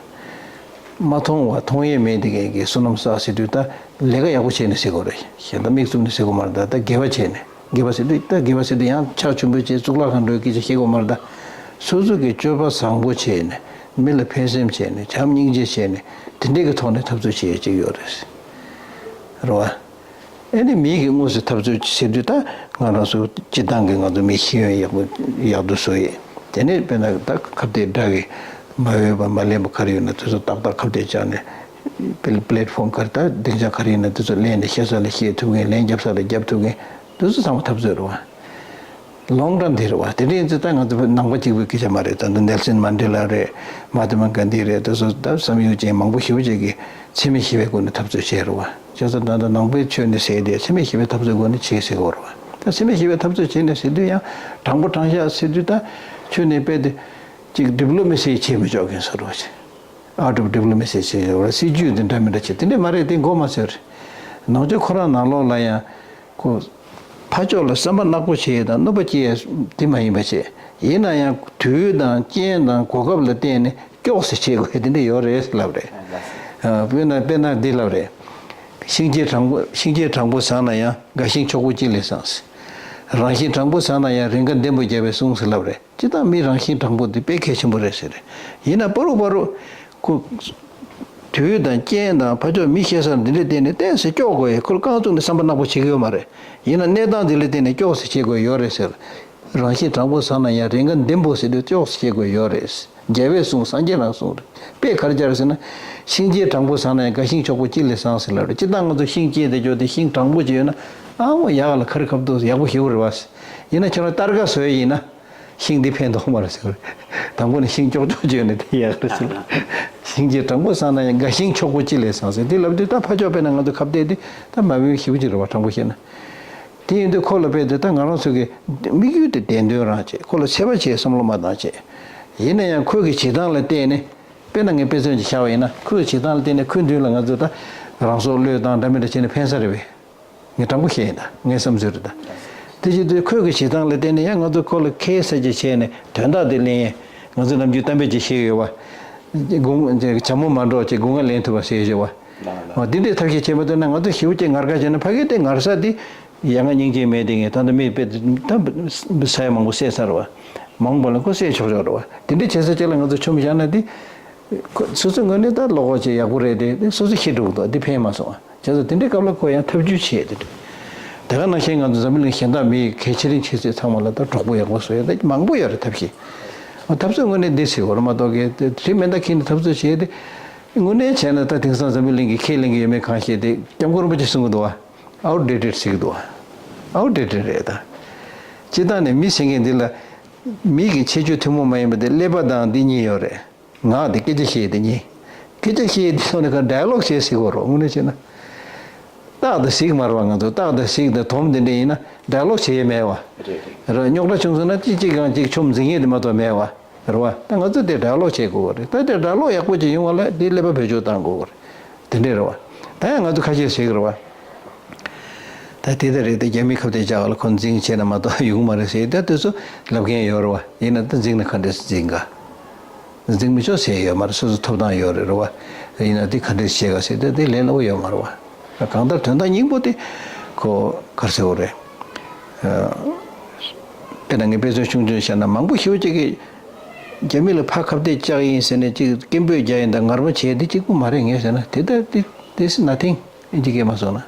མ་མཐོང་བ་མཐོང་ཡས་མེད་དེ་གས་ཀྱི་བསོད་ནམས་བསགས་ཟེར་དུས་ད་ལས་ཀ་ཡག་པོ་བྱས་ནས་ཟེར་དགོས་རེད། གཞན་དག་མིག་བཙུམ་ནས་ཟེར་དགོས་མ་རེད། ད་ད་དགེ་བ་བྱས་ནས་དགེ་བ་ཟེར་དུས་ད་དགེ་བ་ཟེར་དུས་ཡང་ཕྱག་མཆོད་འབུལ་བྱས་གཙུག་ལག་ཁང་འགྲོ་སྐད་ཆ་བཤད་དགོས་མ་རེད། ད་སོ་སོ་གི་སྤྱོད་པ་བཟང་པོ་བྱས་ནས་མི་ལ་ཕན་སེམས་བྱས་ནས་བྱམས་སྙིང་རྗེ་བྱས་ནས་དེ་འདྲས་ཀྱི་ཐོག་ནས་འཐབ་རྩོད་བྱེད་ཡས་ཅིག་ཡོད་རེད། རེད་བ། ཨེ་ནི་མི་གིས་དངོས་སུ་འཐབ་རྩོད་བྱེད་དུས་ད་ང་རང་ཚོ་སྤྱི་བཏང་གི་ང་ཚོ་མི་ཤེས་ཡོན་ཡག་པོ་ཡག་ཏུ་བཟོ་ཡས། དེ་ནས་དཔེར་ན་ད་ཁ་གཏད་དགྲ་གི་མ་འོས་པ་མ་ལེན་པ་ག་རེ་ཡོད་ན་དེ་ཚོ་ཏག་ཏག་ཁ་གཏད་བཅག་ནས་པེ་པེ་ལེ་ཊི་ཕོམ་ག་རེ་ད་སྡིངས་ཆ་ག་རེ་ཡིན་ན་དེ་ཚོ་ལེན་ནས་བཤད་ས་ལ་བཤད་ཐུབ་མཁན། ལན་རྒྱབ་ས་ལ་རྒྱབ་ཐུབ་མཁན་དེ་ཚོ་ཚང་མ་འཐབ་རྩོད་རེད་བ། ལོང་ཊརམ་དེ་རེད་བ། དེ་འདྲ་ཡིན་ཙང་ད་ང་ཚོ་ནང་པ་གཅིག་པུའི་སྐད་ཆ་མ་རེད། ད་ནེལ་སན་མན་ཌེ་ལ་རེད། མ་ཧཱ་ཏ་མ་གྷན་དྷི་རེད། དེ་ཚོ་ད་བསམ་ཡས་ཅན་མང་པོ་ཞེ་པོ་ཅིག་གིས་འཚེ་མེད་ཞི་བའི་སྒོ་ནས་འཐབ་རྩོད་བྱས་རེད་བ། བྱས་ཙང་ད་ལྟ་ནང་པའི་ཆོས་ནས་ཟེར་དེ་འཚེ་མེད་ཞི་བའི་འཐབ་རྩོད་སྒོ་ནས་བྱས་ཟེར་གོ་རེད་བ། ད་འཚེ་མེད་ཞི་བའི་འཐབ་རྩོད་བྱས་ནས་ཟེར་དུས་ཡང་དྲང་པོ་དྲང་བཞག་ཟེར་དུས་ད་ཁྱོད་ནས་དཔེ་དེ་ཅིག་ཌི་པི་ལོ་མེ་སི་བྱས་མི་ཆོག་མཁན་བཟོ་འདྲ་བ་ཅིག་ཨའུ་ཊི་ཨོཕ་ཌི་པི་ལོ་མེ་སི་བྱས་རེད་བ། སྲིད་ཇུས་དེ་འདྲ་མི་འདྲ་བྱས་དེ་འདྲ་མ་རེད། དེ་མགོ་མ་ཚོས་རེད། ནང་ཆོས་ཁོ་རང་ནང་ལོགས་ལ་ཡང་ཁོ། ཕར་ཕྱོགས་ལ་བསམ་པ་ནག་པོ་བྱེད་ཡས་དང་གནོད་པ་སྐྱེལ་ཡས་དེ་མ་ཡིན་པ་བྱས། ཡིན་ན་ཡང་དུས་དང་རྐྱེན་དང་གོ་སྐབས་ལ་བརྟེན་ནས་སྐྱོགས་སེ་བྱེད་དགོས་དེ་འདྲ་ཡོད་རེད་ལབ་རེད། ཨ། དཔེར་ན་དཔེར་ན་འདི་ལབ་རེད། ཤིང་རྒྱན་དྲང་པོ་ཤིང་རྒྱན་དྲང་པོ་བཟང་ན་ཡང་དགའ་ཤིང་ཕྱུག་པོ་གཅིག་ལས་བཟང་ཟེར། རང་བཞིན་དྲང་པོ་བཟང་ན་ཡང་རེས་འགའ་ལྡེམ་པོ་རྒྱབ་པས་བསྲུང་ཟེར་ལབ་རེད། སྤྱིར་བཏང་མི་རང་བཞིན་དྲང་པོ་འདི་དཔེ་གལ་ཆེན་པོ་རེད་ཟེར་རེད། ཡིན་ན་པ་རུ་པ་རུ། ཁོ། དུས་དང་རྐྱེན་དང་ཕར་ཕྱོགས་མི་ཤེས་ས་འདི་འདྲའི་སྟེང་ནས་ཏོག་ཙམ་སྐྱོག་དགོས་ཡས། ཁོ་རྐང་བཙུགས་ནས་བསམ་པ་ནག་པོ་བྱེད་ཀྱི་ཡོད་མ་རེད། ཡིན་ན་གནས་སྟངས་འདི་ལ་བརྟེན་ནས་སྐྱོག་ཙམ་བྱེད་དགོས་ཡོད་རེད་ཟེར། རང་བཞིན་དྲང་པོ་བཟང་ན་ཡང་རེས་འགའ་ལྡེམ་པོ་ཟེར་དུས་སྐྱོག་ཙམ་བྱེད་དགོས་ཡོད་རེད། རྒྱལ་བས་གསུངས། སངས་རྒྱས་རང་གསུངས་རེད། དཔེ་ག་རེ་སྦྱར་ཟེར་ན། ཤིང་གཅིག་དྲང་པོ་བཟང་ན་ཡང་། དགའ་ཤིང་ཕྱུག་པོ་ཅི་ལས་བཟང་ཟེར་ལབ་རེད། སྤྱིར་བཏང་ང་ཚོ་ཤིང་སྐྱེས་དེ་ཅོག་དེ་ཤིང་དྲང་པོ་ཅིག་ཡོད་ན། ཨ་མོ་ཡག་ལ་ག་རེ་ཁབ་འདུག་ཡག་པོ་ཞེ་པོ་རེད་བ། ཡིན་ན་ཁྱོད་རང་སྟར་ཀ་བཟོས་ཡིན་ན། ཤིང་འདི་ཕན་ཐོགས་མ་རེད་ཟེར་བ་རེད། དང་པོ་ནས་ཤིང་ཀྱོག་ཀྱོག་བྱས་ནས་དེ་ཡག་རེད་ཟེར། ཤིང་གཅིག་དྲང་པོ་བཟང་ན་ཡང་། དགའ་ཤིང་ཕྱུག་པོ་ཅི་ལས་བཟང་ཟེར། དེ་ལབ་དུས་ད་ཕར་ཕྱོགས་དཔེར་ན་ང་ཚོ་ཁ་གཏད་དེ་ད་མ་བུན་ཞེ་པོ་ཅིག་རེད་བ། དྲང་པོ་བཤད་ན། དེ་ཡིན་དུས་ཁོ་ལ་དཔེ་དེ་ད་ང་རང་ཚོ་གི་དམིགས་ཡུལ་དེ་བདེན་དོན་རང་བྱེད། ཁོ་ལ་འཚེ་བ་བྱེད་བསམ་བློ་མ་བཏང་བྱེད། ཡིན་ན་ཡང་ཁོའི་གི་བྱེད་སྟངས་ལ་བལྟས་ནས། དཔེར་ན་ངས་དཔེ་མཚོན་ཅིག་བཞག་པ་ཡིན་ན། ཁོའི་བྱེད་སྟངས་ལ་བལྟས་ནས་ཁོའི་མདུན་ལ་ང་ཚོ་ད་རང་སྲོག་བློས་བཏང་འདྲ་མི་འདྲ་བྱས་ནས་ཕན་ས་རེད་པས། ངས་དྲང་པོ་བཤད་ཡིན་ད། ངའི་བསམ་ཚུལ་རེད་ད། དེ་བྱེད་དུས་ཁོའི་གི་བྱེད་སྟངས་ལ་བལྟས་ནས་ཡང་ང་ཚོ་ཁོ་ལ་ཁའི་ས་ཅིག་བྱས་ནས་དོན་དག་དེ་ལེན། ང་ཚོ་ནམ་རྒྱུན་གཏམ་དཔེ་ཅིག་བཤད་ཡོད་བ། སྒོ་ང་བྱ་མོ་མ་འདྲོགས་ཅེས་སྒོ་ང་ལེན་ཐུབ་པ་ཟེར་ཡོད་བ། ལགས་ལགས། འོ་དེ་འདྲའི་ཐབས་ཤེས་བྱེད་མ་ཐུབ་ན། ང་ཚོ་ཞེ་པོ་ཅིག་ངར་ཁ་བྱས་ན། ཕ་གི་དེ་ངར་ས་དེ་ཡ་ང་སྙིང་རྗེ་མེད་དེ། ངས་ད་ལྟ་མི་དཔེ་ད་ས་ཡ་མང་པོ་བསད་ཚར་བ། མང་པོ་ལ་ཁོ་བསད་ཆོག་ཆོག་རེད་བ། དེ་འདྲའི་བྱེད་ས་ཅིག་ལ་ང་ཚོ་མཆོངས་བཞག་ན་དེ། ཁོ་སོ་སོའི་ངོས་ནས་ད་བློ་ཁོག་ཅིག་ཡག་པོ་རེད་དེ། དེ་སོ་སོ་ཤི་འགྲོ་གི་འདུག་དེ་ཕན་མ་སོང་བ། བྱས་ཙང་དེ་འདྲའི་སྐབས་ལ་ཁོ་ཡང་ཐབས་ཇུས་བྱས་དེ་འདྲ། དེ་ག་ནང་བཞིན་ང་ཚོ་འཛམ་བུ་གླིང་གཞན་དག་མི་གལ་ཆེ་རིང་ཆེ་ཚོད་ཚང་མ་ལ་ད་གྲོགས་པོ་ཡག་པོ་བཟོ་ཡ་ད་མང་པོ་ཡོད་རེད། ཐབས་ཤེས། འཐབ་རྩོད་དངོས་གནས་འདི་ཟེར་བ་རེད་མ་གཏོགས་ཀྱི་དེ་མེད་ད་ཁྱེད་ནི་འཐབ་རྩོད་བྱས་ཏེ། དངོས་གནས་བྱས་ན་ད་དེང་སང་འཛམ་བུ་གླིང་གི་ཁས་ལེན་གྱི་ཡོད་མེད་གང་ཤེས་ཏེ། སྐྱབས་མགོན་རིན་པོ་ཆེ་གསུང་གི་འདུག་བ། Outdated་ཟེར་གྱི་འདུག་བ། Outdated་རེད་ད། སྤྱིར་བཏང་ནས་མི་ཟེར་མཁན་འདི་ལ། མི་གི་ཁྱད་ཆོས་ཐུན་མོང་མ་ཡིན་པ་དེ་ཀླད་པ་དང་འདི་གཉིས་ཡོད་རེད། ངག་དེ་སྐད་ཆ་བཤད་དེ་གཉིས། སྐད་ཆ་བཤད་དེ་ཐོག་ནས་ག་ཌའི་ལོག་བྱེད་ཟེར་གོ་རོགས་དངོས་གནས་བྱས་ན། རྟགས་དང་གཟིགས་མ་རེད་བ། ང་ཚོ་རྟགས་དང་གཟིགས་དང་དོམ་དེ་འདྲ་ཡིན་ན་ཌའི་ལོག་བྱེད་ཡས་མེད་བ། རེད་རེད། ར་རྙོག་དྲ་བྱུང་སོང་ན་གཅིག་གཅིག་གང་གཅིག་ཆོམ་འཛིང་ཡས་དེ་མ་གཏོགས་མེད་བ། རེད་བ། ད་ང་ཚོ་དེ་ཌའི་ལོག་བྱེད་དགོས་བ་རེད། ད་དེ་ཌའི་ལོག་ཡག་པོ་ཅིག་ཡོང་བ་ལ་དེ་ཀླད་པ་བེད་སྤྱོད་བཏང་དགོས་བ་རེད། དེ་འདྲས་རེད་བ། ད་ཡང་ང་ཚོ་ཁ་ཤས་ཟེར་གི་རེད་བ། ད་དེ་ལྟར་རེད་དེ། རྒྱ་མི་ཁ་གཏད་བཅག་ལ་ཁོ་འཛིང་བྱས་ན་མ་གཏོགས་ཡོང་གི་མ་རེད་ཟེར། ད་དེ་ཚོ་ལབ་མཁན་ཡོད་རེད་བ། ཡིན་ན་ད་འཛིང་ན་ག་འདྲས་འཛིང་ག་འཛིང་མི་ཆོག་ཟེར་ཡོད་མ་རེད། སོ་སོ་ཐོབ་ཐང་ཡོད་རེད་རེད་བ། ཡིན་ན་དེ་ག་འདྲས་བྱེད་ག་ཟེར་ད་དེ་ལས་སླ་པོ་ཡོད་མ་རེད་བ། གང་ལྟར་དོན་དག་སྙིང་པོ་དེ་ཁོ་ག་རེ་ཟེར་དགོས་རེད། དཔེར་ན་ངས་དཔེ་མཚོན་ཆུང་ཆུང་བཤད་ན། མང་པོ་ཞེ་པོ་ཅིག་གིས་རྒྱ་མི་ལ་ཕར་ཁ་གཏད་བཅག་ཡིན་ཟེར་ནས་ཅིག་སྐད་འབོད་རྒྱག་ཡིན་ད་ངར་པོ་བྱས་དེ་གཅིག་པུ་མ་རེད། ངས་ཟེར་ན་དེ་ལྟར་དེ་this is nothing. ཨིན་ཇི་སྐད་མ་སོང་ན།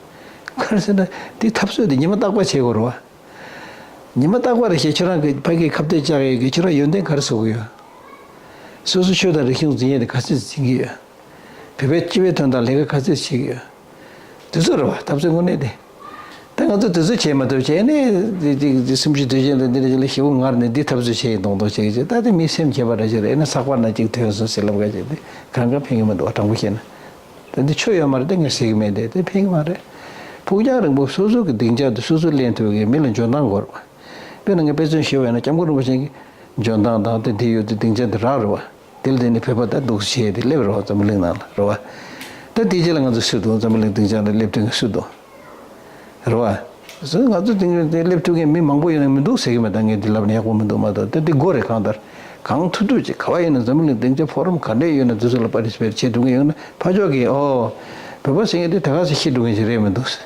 ག་རེ་ཟེར་ན་དེ་འཐབ་རྩོད་དེ་ཉི་མ་རྟག་པར་བྱེད་དགོས་རེད་བ། ཉི་མ་རྟག་པར་བྱེད། ཁྱོད་རང་གི་ཕ་གིའི་ཁ་གཏད་བཅག་ཡོད་གི། ཁྱོད་རང་ཡོན་ཏན་ག་རེ་བཟོ་གི་ཡོད། སོ་སོ་ཆོས་དང་རིག་གཞུང་འཛིན་ཡས་དེ་ག་ཚོད་འཛིན་གི་ཡོད། བོད་པའི་སྤྱི་པའི་དོན་དག་ལས་ཀ་ག་ཚོད་བྱེད་ཀྱི་ཡོད། དེ་ཚོ་རེད་བ། འཐབ་རྩོད་དངོས་གནས་དེ། ད་ང་ཚོ་དེ་ཚོ་བྱེད་མ་ཐུབ་བྱས་ནས་དེ་ཅིག་དེ་སུམ་ཅུ་དུས་ཆེན་དང་འདི་འདྲ་ཅིག་ལ་ཞེ་པོ་ངར་ནས་འདི་འཐབ་རྩོད་བྱེད་ཡིན་མདོག་མདོག་བྱེད་ཀྱི་བྱེད། ད་དེ་མི་སེམས་ཁྱད་པར་འདྲ་ཅིག་རེད། ཨེ་ན་ཚགས་པར་ན་ཅིག་ཐོན་སོང་ཟེར་ལབ་ག་བྱེད་དེ་གང་ག་ཕན་གི་མི་འདུག་བ། དྲང་པོ་བཤད་ན། ད་འདི་ཆོས་ཡོད་མ་རེད་དེ། ངས་ཟེར་གི་མེད་དེ། དེ་ཕན་གི་མ་རེད། ཕུགས་རྒྱང་རིང་པོ་སོ་སོ་གི་སྡིངས་ཆ་དེ་སོ་སོ་ལེན་ཐུབ་གི་མི་ལ་འཇོན་ཐང་དགོས་རེད་བ། དཔེར་ན་ངས་དཔེ་མཚོན་ཞུས་པ་ཡིན་ན། སྐྱབས་མགོན་རིན་པོ་ཆེ་གི་འཇོན་ཐང་དང་དེ་དེ་ཡོད་དེ་སྡིངས་ཆ་དེ་རག་རེད་བ། དེ་ལ་བརྟེན་ནས་བོད་པ་ད་འདུག་སེ་བྱས་ཏེ་སླེབས་རེད་བ། འཛམ་བུ་གླིང་ནང་ལ་རེད་བ། ད་དེ་རྗེས་ལ་ང་ཚོ་སུ་འདུག་འཛམ་བུ་གླིང་སྡིངས་ཆ་ལ་སླེབས་ཐུབ་མཁན་སུ་འདུག་རེད་བ། སོ་ང་ཚོ་སྡིངས་ཆ་དེ་སླེབས་ཐུབ་མཁན་མི་མང་པོ་ཡོད་ན་མི་འདུག་ཟེར་གི་མེད། ད་ངས་འདི་ལབ་ན་ཡག་པོ་མི་འདུག་མ་གཏོགས། ད་དེ་དགོས་རེད། གང་ལྟར་གང་ཐུབ་ཐུབ་ཅིག་ག་བ་ཡིན་ན་འཛམ་བུ་གླིང་སྡིངས་ཆ་ཕོ་རམ་ག་འདྲས་ཡོད་ན་དེ་ཚོ་ལ་པར་ཊི་སི་པེ་ཊི་བྱེད་ཐུབ་མཁན་ཡོད་ན། ཕར་ཕྱོགས་ཀྱིས་ཨོ་བོད་པ་ཟེར་མཁན་དེ་ད་ག་ཚོད་ཤི་འགྲོ་མཁན་ཞིག་རེད་མི་འདུག་ཟེར།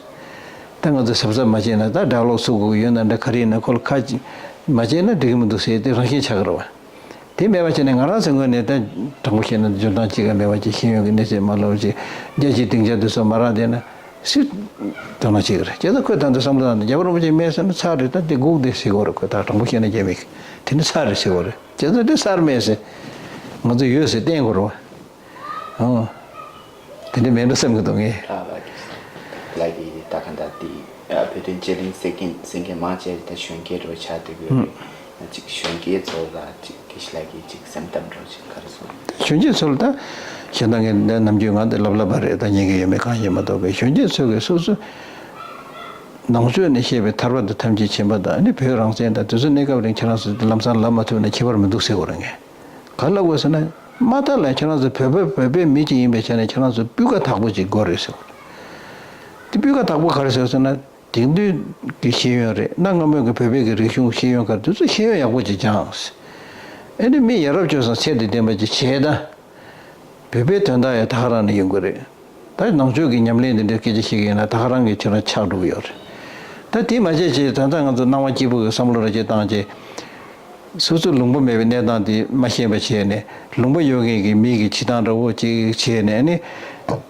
ད་ང་ཚོ་གཟབ་གཟབ་མ་བྱས་ན། ད་ཌའི་ལོག་བཟོ་དགོས་ཀྱི་ཡོད་ན་འདྲ། ག་རེ་ཡིན་ན་ཁོ་ལ་ཁ་ཅིག་མ་བྱས་ན་འགྲིག་གི་མི་འདུག་ཟེར་དེ་རང་བཞིན་ཆགས་ཀྱི་རེད་བ། དེ་མེད་པ་བྱས་ནས་ང་རང་ཚོའི་ངོས་ནས་ད་དྲང་པོ་བཤད་ན་འཇོན་ཐང་གཅིག་ཀྱང་མེད་པ་ཅིག་ཤེས་ཡོན་གྱི་གནས་ཚད་མ་ལོག་ཅིག་རྒྱལ་སྤྱིའི་སྡིངས་ཆ་དེ་ཚོ་མ་རག་བསྡད་ན་སུས་དོ་སྣང་བྱེད་ཀྱི་རེད། བྱས་ཙང་ཁོས་ད་ལྟ་བསམ་བློ་བཏང་ནས་རྒྱལ་བ་རིན་པོ་ཆེ་མེད་ཟེར་ན་ཚར་རེད། ད་དེ་སྒུག་བསྡད་ཟེར་དགོས་རེད། ཁོས་ད་དྲང་པོ་བཤད་ན་རྒྱ་མི་གིས་དེ་ནི་ཚར་རེད་ཟེར་དགོས་རེད། བྱས་ཙང་དེ་ཚར་མེད་ཟེར། ང་ཚོ་ཡོད་ཟེར་བསྟན་དགོས་རེད་བ། ཨང་། དེ་འདྲ་མེད་འགྲོ་བསམ་གྱི་འདུག་ངས། ཨ་ལགས་ཀྱིས། ལགས་ཀྱིས་ད་ག་འདྲ་དེ། ཨ་བོད་དོན་དཔྱད་གླེང་ཟེར་མཁན་ཟེར་མཁན་མང་ཆེ་ད་གཞོན་སྐྱེས་འདྲ་བོ་ཆགས་བསྡད་ཀྱི་ཡོད་རེད། ཨ་ཅིག་གཞོན་སྐྱེས་ཚོ་ལ་ཅིག་དགེ་བཤེས་ལགས་ཀྱིས་ཅིག་སེམས་འཚབ་འདྲ་བོ་ཅིག་ག་རེ་གསུངས། གཞོན་སྐྱེས་ཚོ་ལ་ད་གཞན་དག་ངས་ནམ་རྒྱུན་ང་འདི་ལབ་ལབ་པ་རེད། ད་ཉན་གྱི་ཡོད་མེད་གང་ཤེས་མ་གཏོགས་པའི། གཞོན་སྐྱེས་ཚོ་གིས་སོ་སོ་ནང་ཆོས་ནས་བཤད་པའི་ཐར་པ་དང་ཐམས་ཅད་མཁྱེན་པ་དང་། ཨ་ནི་བོད་རང་བཙན་དང་དེ་ཚོ་གནས་སྐབས་རིང་ཁྱེད་རང་ཚོ་ལམ་སང་ལབ་མ་ཐུབ་ན་ཁྱད་པར་མི་འདུག་ཟེར་དགོས་རེད་ངས། ག་ལབ་དགོས་ཟེར་ན། མ་མཐའ་ལ་ཁྱེད་རང་ཚོ་བོད་པ་བོད་པའི་མི་གཅིག་ཡིན་པའི་ཆ་ནས་ཁྱེད་རང་ཚོ་སྤུས་ཀ་དག་པོ་ཅིག་དགོས་རེད་ཟེར་བ། དེ་སྤུས་ཀ་དག་པོ་ག་རེ་ཟེར་ཟེར་ན། དེང་དུས་ཀྱི་ཤེས་ཡོན་རེད། གནའ་སྔ་མོའི་གི་བོད་པའི་གི་རིག་གཞུང་ཤེས་ཡོན་ག་རེ་དེ་ཚོ་ཤེས་ཡོན་ཡག་པོ་ཅིག་སྦྱངས། ཨ་ནི་མི་ཡ་རབས་སྤྱོད་བཟང་ཚད་དང་ལྡན་པ་ཅིག་བྱས་ད། བོད་པའི་དོན་དག་ཡང་ད་ག་རང་ནས་ཡོང་གི་རེད། ད་ནང་ཆོས་ཀྱི་ཉམས་ལེན་དེ་འདྲའི་སྐད་ཆ་བཤད་ཀྱི་ཡོད་ན་ད་ག་རང་གི་ཁྱེད་རང་ཆགས་འགྲོ་གི་ཡོད་རེད། ད་དེ་མ་བྱས་ཅིག་ད་ལྟ་ང་ཚོ་སྣང་བ་སྐྱིད་པོ་གི་བསམ་བློ་ར་ཅིག་བཏང་ཅིག་སོ་སོ་ལུང་པ་མེད་པའི་གནས་སྟངས་དེ་མ་ཤེས་པ་བྱས་ནས། ལུང་པ་ཡོད་མཁན་གྱི་མི་གི་བྱེད་སྟངས་འདྲ་བོ་ཅིག་བྱས་ནས། ཨ་ནི་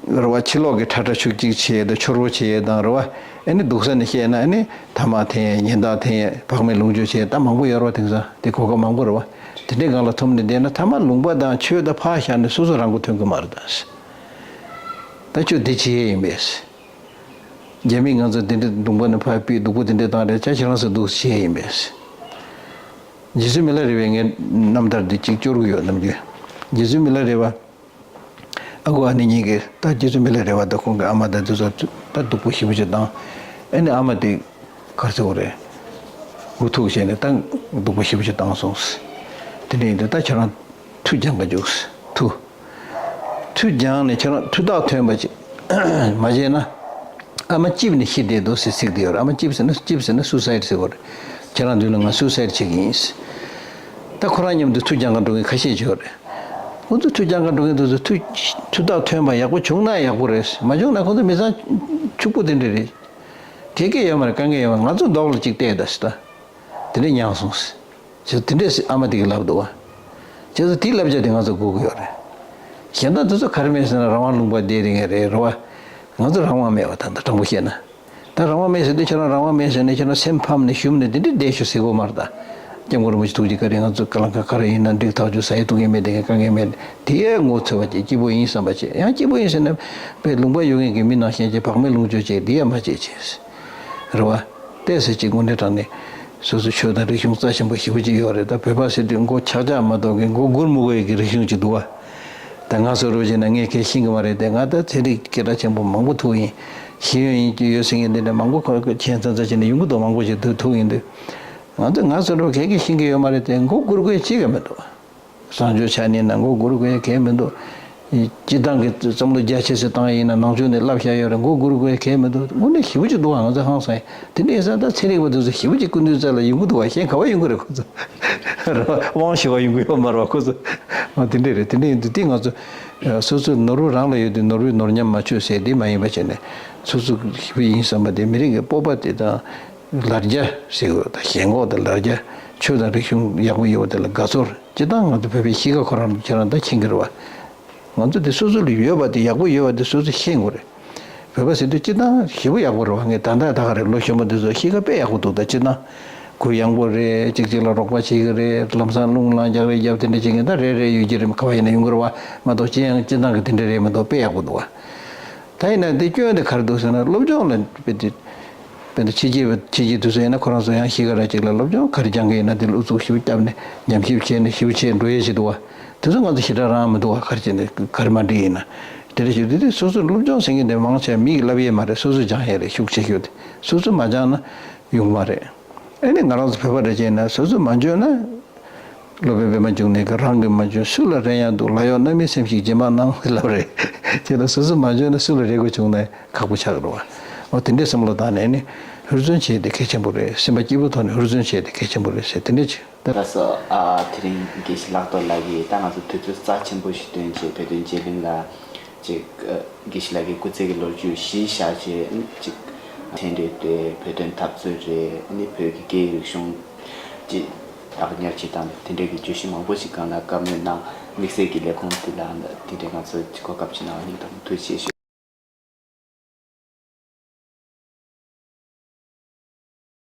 རེད་བ། ཕྱི་ལོགས་ཀྱི་ཁྲ་ཁྲ་ཤུགས་ཅིག་བྱས་དང་། འཕྱོར་བོ་བྱས་དང་། རེད་བ། ཨ་ནི་སྡུག་ས་ནས་བཤད་ན་ཨ་ནི་ཐ་མག་འཐེན། ཉེན་བརྡ་འཐེན། བག་མེད་ལོངས་སྤྱོད་བྱས། ད་མང་པོ་ཡོད་རེད་བ། དེང་སང་དེ་གོ་སྐབས་མང་པོ་རེད་བ། དེ་འདྲའི་སྒང་ལ་ཐུམ་ནས་བསྡད་ན། ཐ་མ་ལུང་པ་དང་ཆོས་དང་ཕར་བཞག་ནས་སོ་སོ་རང་མགོ་ཐོན་གི་མ་རེད་ད། ད་ཁྱོད་དེ་བྱེད་ཡས་ཡིན་པས། རྒྱ་མིས་ང་ཚོ་དེ་འདྲའི་ལུང་པ་ནས་ཕར་ཕུད། སྡུག་པོ་དེ་འདྲའི་བཏང་རེད། ཅག་ཁྱེད་རང་ཚོ་འདུག་བྱེད་ཡས་ཡིན་པས། རྗེ་བཙུན་མི་ལ་རས་པས་ངའི་རྣམ་ཐར་འདི་གཅིག་སྐྱོར་གི་ཡོད། ནམ་རྒྱུན་རྗེ་བཙུན་མི་ལ་རས་པ། ཨ་ཁུ་ཨ་ནེ་གཉིས་ཀྱིས་ད་རྗེ་བཙུན་མི་ལ་རས་པ་དང་ཁོང་གི་ཨ་མ་དང་དེ་ཚོ་ད་སྡུག་པོ་ཞེ་པོ་ཅིག་བཏང་། ཨ་ནི་ཨ་མ་དེ་ག་རེ་ཟེར་དགོས་རེད། འུ་ཐུག་བྱས་ནས་ད་སྡུག་པོ་ཞེ་པོ་ཅིག་བཏང་སོང་། དེ་འདྲ་ཡིན་དུས་ད་ཁྱེད་རང་མཐུ་སྦྱང་ག་འཇུག། མཐུ། མཐུ་སྦྱངས་ནས་ཁྱེད་རང་མཐུ་རྟགས་ཐོན་པ་ཅིག་མ་བྱས་ན། ཨ་མ་གཅིག་ནས་ཤི་བསྡད་འདུག་ཟེར་ཚིག་དེ་ཡོད་རེད། ཨ་མ་གཅིག་ཟེར་ན། གཅིག་ཟེར་ན་སུ་སའིད་ཟེར་བ་རེད། ཁྱེད་རང་མདུན་ལ་ང་སུ་སའིད་བྱེད་ཀྱི་ཡིན། ད་ཁོ་རང་མཉམ་དུ་མཐུ་སྦྱང་ག་འགྲོ་མཁན་ཁ་ཤས་ཅིག་ཡོད་རེད། ཁོ་ཚོ་མཐུ་སྦྱང་ག་འགྲོ་མཁན་དེ་ཚོ་མཐུ་མཐུ་རྟགས་ཐོན་པ་ཡག་པོ་བྱུང་ན་ཡག་པོ་རེད། མ་བྱུང་ན་ཁོ་ཚོ་མི་ཚང་ཕྱུག་པོ་དེ་འདྲ་རེད། གལ་གལ་ཡོད་མ་རེད། དཀའ་ངལ་ཡོད་མ་རེད། ང་ཚོ་མདོག་ལ་གཅིག་བལྟས་ད་ཟེར་ད། དེ་འདྲས་མྱངས་སོང་ཟེར། དེ་འདྲས་ཨ་མ་དེ་གིས་ལབ་འདུག་བ། བྱས་ཙང་དེའི་བསླབ་བྱ་དེ་ང་ཚོ་དགོས་ཀྱི་ཡོད་རེད། གཞན་དག་དེ་ཚོ་ག་རེ་མེད་ཟེར་ན། རང་དབང་ལུང་པ་བསྡད་རེད། ངས་རེད་རེད་བ། ང་ཚོ་རང་དབང་མེད་བ། ད་ད་དྲང་པོ་བཤད་ན། ད་རང་དབང་མེད་ཟེར་དུས། ཁྱེད་རང་རང་དབང་མེད་ཟེར་ནས་ཁྱེད་རང་སེམས་ཕམ་ནས་ཞུམ་ནས་དེ་འདྲས་བསྡད་ཤོག་ཟེར་དགོས་མ་རེད་ད། སྐྱབས་མགོན་རིན་པོ་ཆེ་ཐུགས་རྗེ་བཀའ་དྲིན། ང་ཚོ་ག་ལ་ག་ག་རེ་ཡིན་ན་འགྲིག་ཐག་ཆོད། ཟ་ཡས་འཐུང་ཡས་མེད། དེ་ག་གང་ཡང་མེད། དེ་ཡས་ངོ་ཚ་བ་བྱེད། སྐྱིད་པོ་ཡིན་བསམ་པ་བྱེད། ཡང་སྐྱིད་པོ་ཡིན་ཟེར་ནས་དཔེ་ལུང་པ་ཡོད་མཁན་གྱི་མི་ནང་བཞིན་བྱས་བག་མེད་ལོངས་སྤྱོད་བྱེད། དེ་ཡས་མ་བྱེད་བྱས། རེད་བ། ཏོག་ཙམ་ཅིག་དངོས་གནས་དྲང་གནས་སོ་སོ་ཆོས་དང་རིག་གཞུང་རྩ་ཆེན་པོ་ཞེ་པོ་ཅིག་ཡོད་རེད། ད་བོད་པ་ཟེར་དུས་མགོ་ཆག་ཆག་མ་གཏོགས་ཀྱི་མགོ་སྒུར་མི་དགོས་ཡས་ཀྱི་རིག་གཞུང་ཅིག་འདུག་བ། ད་ང་ཚོ་རུ་བྱས་ན་ངས་གང་ཤེས་ཀྱི་མ་རེད་དེ། ང་ད་ཚན་རིག་སྐད་གྲགས་ཆེན་པོ་མང་པོ་ཐུག་ཡིན། ཤེས་ཡོན་ཡིན་གྱི་ཡོད་ཟེར་མཁན་འདི་འདྲ་མང་པོ་ཁོ་མཁྱེན་ཙམ་ཙམ་བྱས་ནས་ཡོང་གི་འདུག་མང་པོ་ཞིག་ཐུག་ཐུག་ཡིན་དུས། ང་ཚོ་ང་ཚོ་རུ་གང་གི་ཤེས་ཀྱི་ཡོད་མ་རེད་དེ། མགོ་སྒུར་དགོས་ཅིག་ཀྱང་མི་འདུག་བཟང་སྤྱོད་ཆ་ནས་ན་མགོ་སྒུར་དགོས་གང་མི་འདུག་སྤྱིར་བཏང་གི་བསམ་བློ་རྒྱ་ཆེ་ཙམ་བཏང་ཡིན་ན། ནང་ཆོས་ནས་བསླབ་བཞག་ཡོད་རེད། མགོ་སྒུར་དགོས་གང་མི་འདུག་དངོས་གནས་ཞེ་པོ་ཅིག་འདུག་བ། ང་ཚོ་ཧང་སང་ཡིན། དེ་འདྲ་ཡིན་ཙང་ད་ཚན་རིག་པ་དེ་ཚོ་ཞེ་པོ་ཅིག་སྐུ་མདུན་རྩ་ལ་ཡོང་གི་འདུག་བ། གཞན་ག་པར་ཡོང་གི་རེད། ཁོ་ཚོ་རེད་བ། དབང་ཞུ་བ་ཡོང་གི་ཡོད་མ་རེད་བ། ཁོ་ཚོ། ཨ། དེ་འདྲ་རེད། དེ་འདྲ་ཡིན་དུས་དེ་ང་ཚོ་སོ་སོའི་ནོར་བུ་རང་ལ་ཡོད་དུས་ནོར་བུས་ནོར་ཉམས་མ་བཅོས་ཟེར་དེ་མ་ཡིན་པ་བྱས་ནས། སོ་སོ་ཞེ་པོ་ཡིན་བསམ་པ་དེ། མི་རིགས་ཀྱི་སྤོབས་པ་དེ་དང་། ལ་རྒྱ་ཟེར་དགོས། ད་ཞེན་ཁོག་དང་ལ་རྒྱ། ཆོས་དང་རིག་གཞུང་ཡག་པོ་ཡོད་པ་དེ་ལ་དགའ་ཚོར། སྤྱིར་བཏང་ང་ཚོ་བོད་པའི་གཤིས་ཀ་ཁོ་རང་ཁྱེད་རང་ད་མཁྱེན་གྱི་རེད་བ། ང་ཚོ་དེ་སོ་སོ་ལ་ཡོད་པ་དེ། ཡག་པོ་ཡོད་པ་དེ་སོ་སོ་ཤེས་དགོས་རེད། བོད་པ་ཟེར་དུས་སྤྱིར་བཏང་ཞེ་པོ་ཡག་པོ་རེད་བ། ངས་ད་ལྟ་ད་ག་རེ་ལོ་གཞོན་པ་དེ་ཚོ་གཤིས་ཀ་དཔེ་ཡག་པོ་འདུག་ད་སྤྱིར་བཏང་གུ་ཡངས་པོ་རེད། གཅིག་གཅིག་ལ་རོགས་པ་བྱེད་ཀྱི་རེད། ལམ་སང་རླུང་ལངས་རྒྱག་རེས་རྒྱབ། དེ་འདྲ་བྱེད་མཁན་ད་རེ་རེ་ཡོད་ཀྱི་རེད། ག་པར་ཡིན་ན་ཡོང་གི་རེད་བ། མ་གཏོགས་ཅི་ཡང་སྤྱིར་བཏང་གི་དེ་འདྲ་རེད་མི་འདུག་དཔེ་ཡག་པོ་འདུག་བ། ད་ཡིན་ན་དེ་སྐྱོན་དེ་ག་རེ་འདུག་ཟེར་ན། སློབ་སྦྱོང་ལ་དཔེ་དེ། དཔེ་ད་ཕྱི་རྒྱལ་བ། ཕྱི་རྒྱལ་དེ་ཚོ་ཡིན་ན་ཁོ་རང་ཚོ་ཡང་གཤིས་ཀ་ར་ཅིག་ལ་སློབ་སྦྱོང་ག་རེ་སྦྱང་གི་ཡིན་ན་དེ་ལ་ཨུ་ཚུགས་ཞེ་པོ་བརྒྱབ་ནས་ཉམས་ཞིབ་བྱས་ནས་ཞེ་པོ་བྱས་འགྲོ་ཡས་ཞིག་འདུག་བ། དེ་ཚོ་ང་ཚོ་ཞེ་དྲག་རང་མི་འདུག་བ། ག་རེ་བྱས་ནས་ག་རེ་མ་འགྲིག་ཡིན་ན། དེ་འདྲ་ཞིག་དེ་དེ་སོ་སོ་སློབ་སྦྱོང་ཟེར་མཁན་དེ་མང་ཆེ་བ་མི་གིས་བསླབ་ཡས་མ་རེད། སོ་སོས་སྦྱང་ཡས་རེད། ཤུགས་ཆེ་ཤོས་དེ་སོ་སོས་མ་སྦྱངས་ན་ཡོང་གི་མ་རེད། ཨ་ནི་ང་རང་ཚོ་བོད་པ་འདྲ་བྱས་ན་སོ་སོས་མ་འཇོན་ན། སློབ་དཔོན་པདྨ་འབྱུང་གནས་ཀྱིས་རང་གིས་མ་འཇོན་སུ་ལ་རེ་ཡང་འདུག་ལ་ཡོགས་རྣམ་སྨིན་སེམས་ཤིག་རྗེས་མ་གནང་ཟེར་ལབ་རེད། དེ་ལ་སོ་སོས་མ་འཇོན་ན་སུ་ལ་རེ་དགོས་བྱུང་ན་ཁག་པོ་ཆགས་ཀྱི་རེད་བ། འོ་དེ་འདྲའི་བསམ་བློ་བཏང་ནས་ནི་ཧུར་བརྩོན་བྱེད་དེ་གལ་ཆེན་པོ་རེད། སེམས་པ་སྐྱིད་པོ་ཐོག་ནས་ཧུར་བརྩོན་བྱེད་དེ་གལ་ཆེན་པོ་རེད་ཟེར། དེ་འདྲ་བྱེད། ད་སོ། ཨ། དེ་རིང་དགེ་བཤེས་ལགས་ཐོག་ལ་གིས་ད་ང་ཚོ་དུས་ཚོད་རྩ་ཆེན་པོ་ཞིག་བཏོན་བྱས་བོད་དོན་བརྗེ་ལེན་ལ་ཅིག་ཨ། དགེ་བཤེས་ལགས་ཀྱི་སྐུ་ཚེ་གི་ལོ་རྒྱུས་གཞི་བཞག་བྱས་ཅིག་ཕྲན་རེད་དེ། བོད་དོན་འཐབ་རྩོད་རེད། ཨ་ནི་བོད་ཀྱི་སྐད་ཡིག་རིག་གཞུང་ཅིག་བདག་ཉར་བྱེད་སྟངས་དེ་འདྲའི་གི་བརྗོད་གཞི་མང་པོ་ཞིག་སྒང་ལ་བཀའ་མོལ་གནང་། དམིགས་བསལ་གྱི་ལས་ཁུངས་འདི་ལ་དེ་འདྲའི་ང་ཚོ་ཅིག་གོ་སྐབས་ཅིག་གནང་བ་སྙིང་ཐག་པ་ནས་ཐུགས་རྗེ་ཆེ་ཞུ།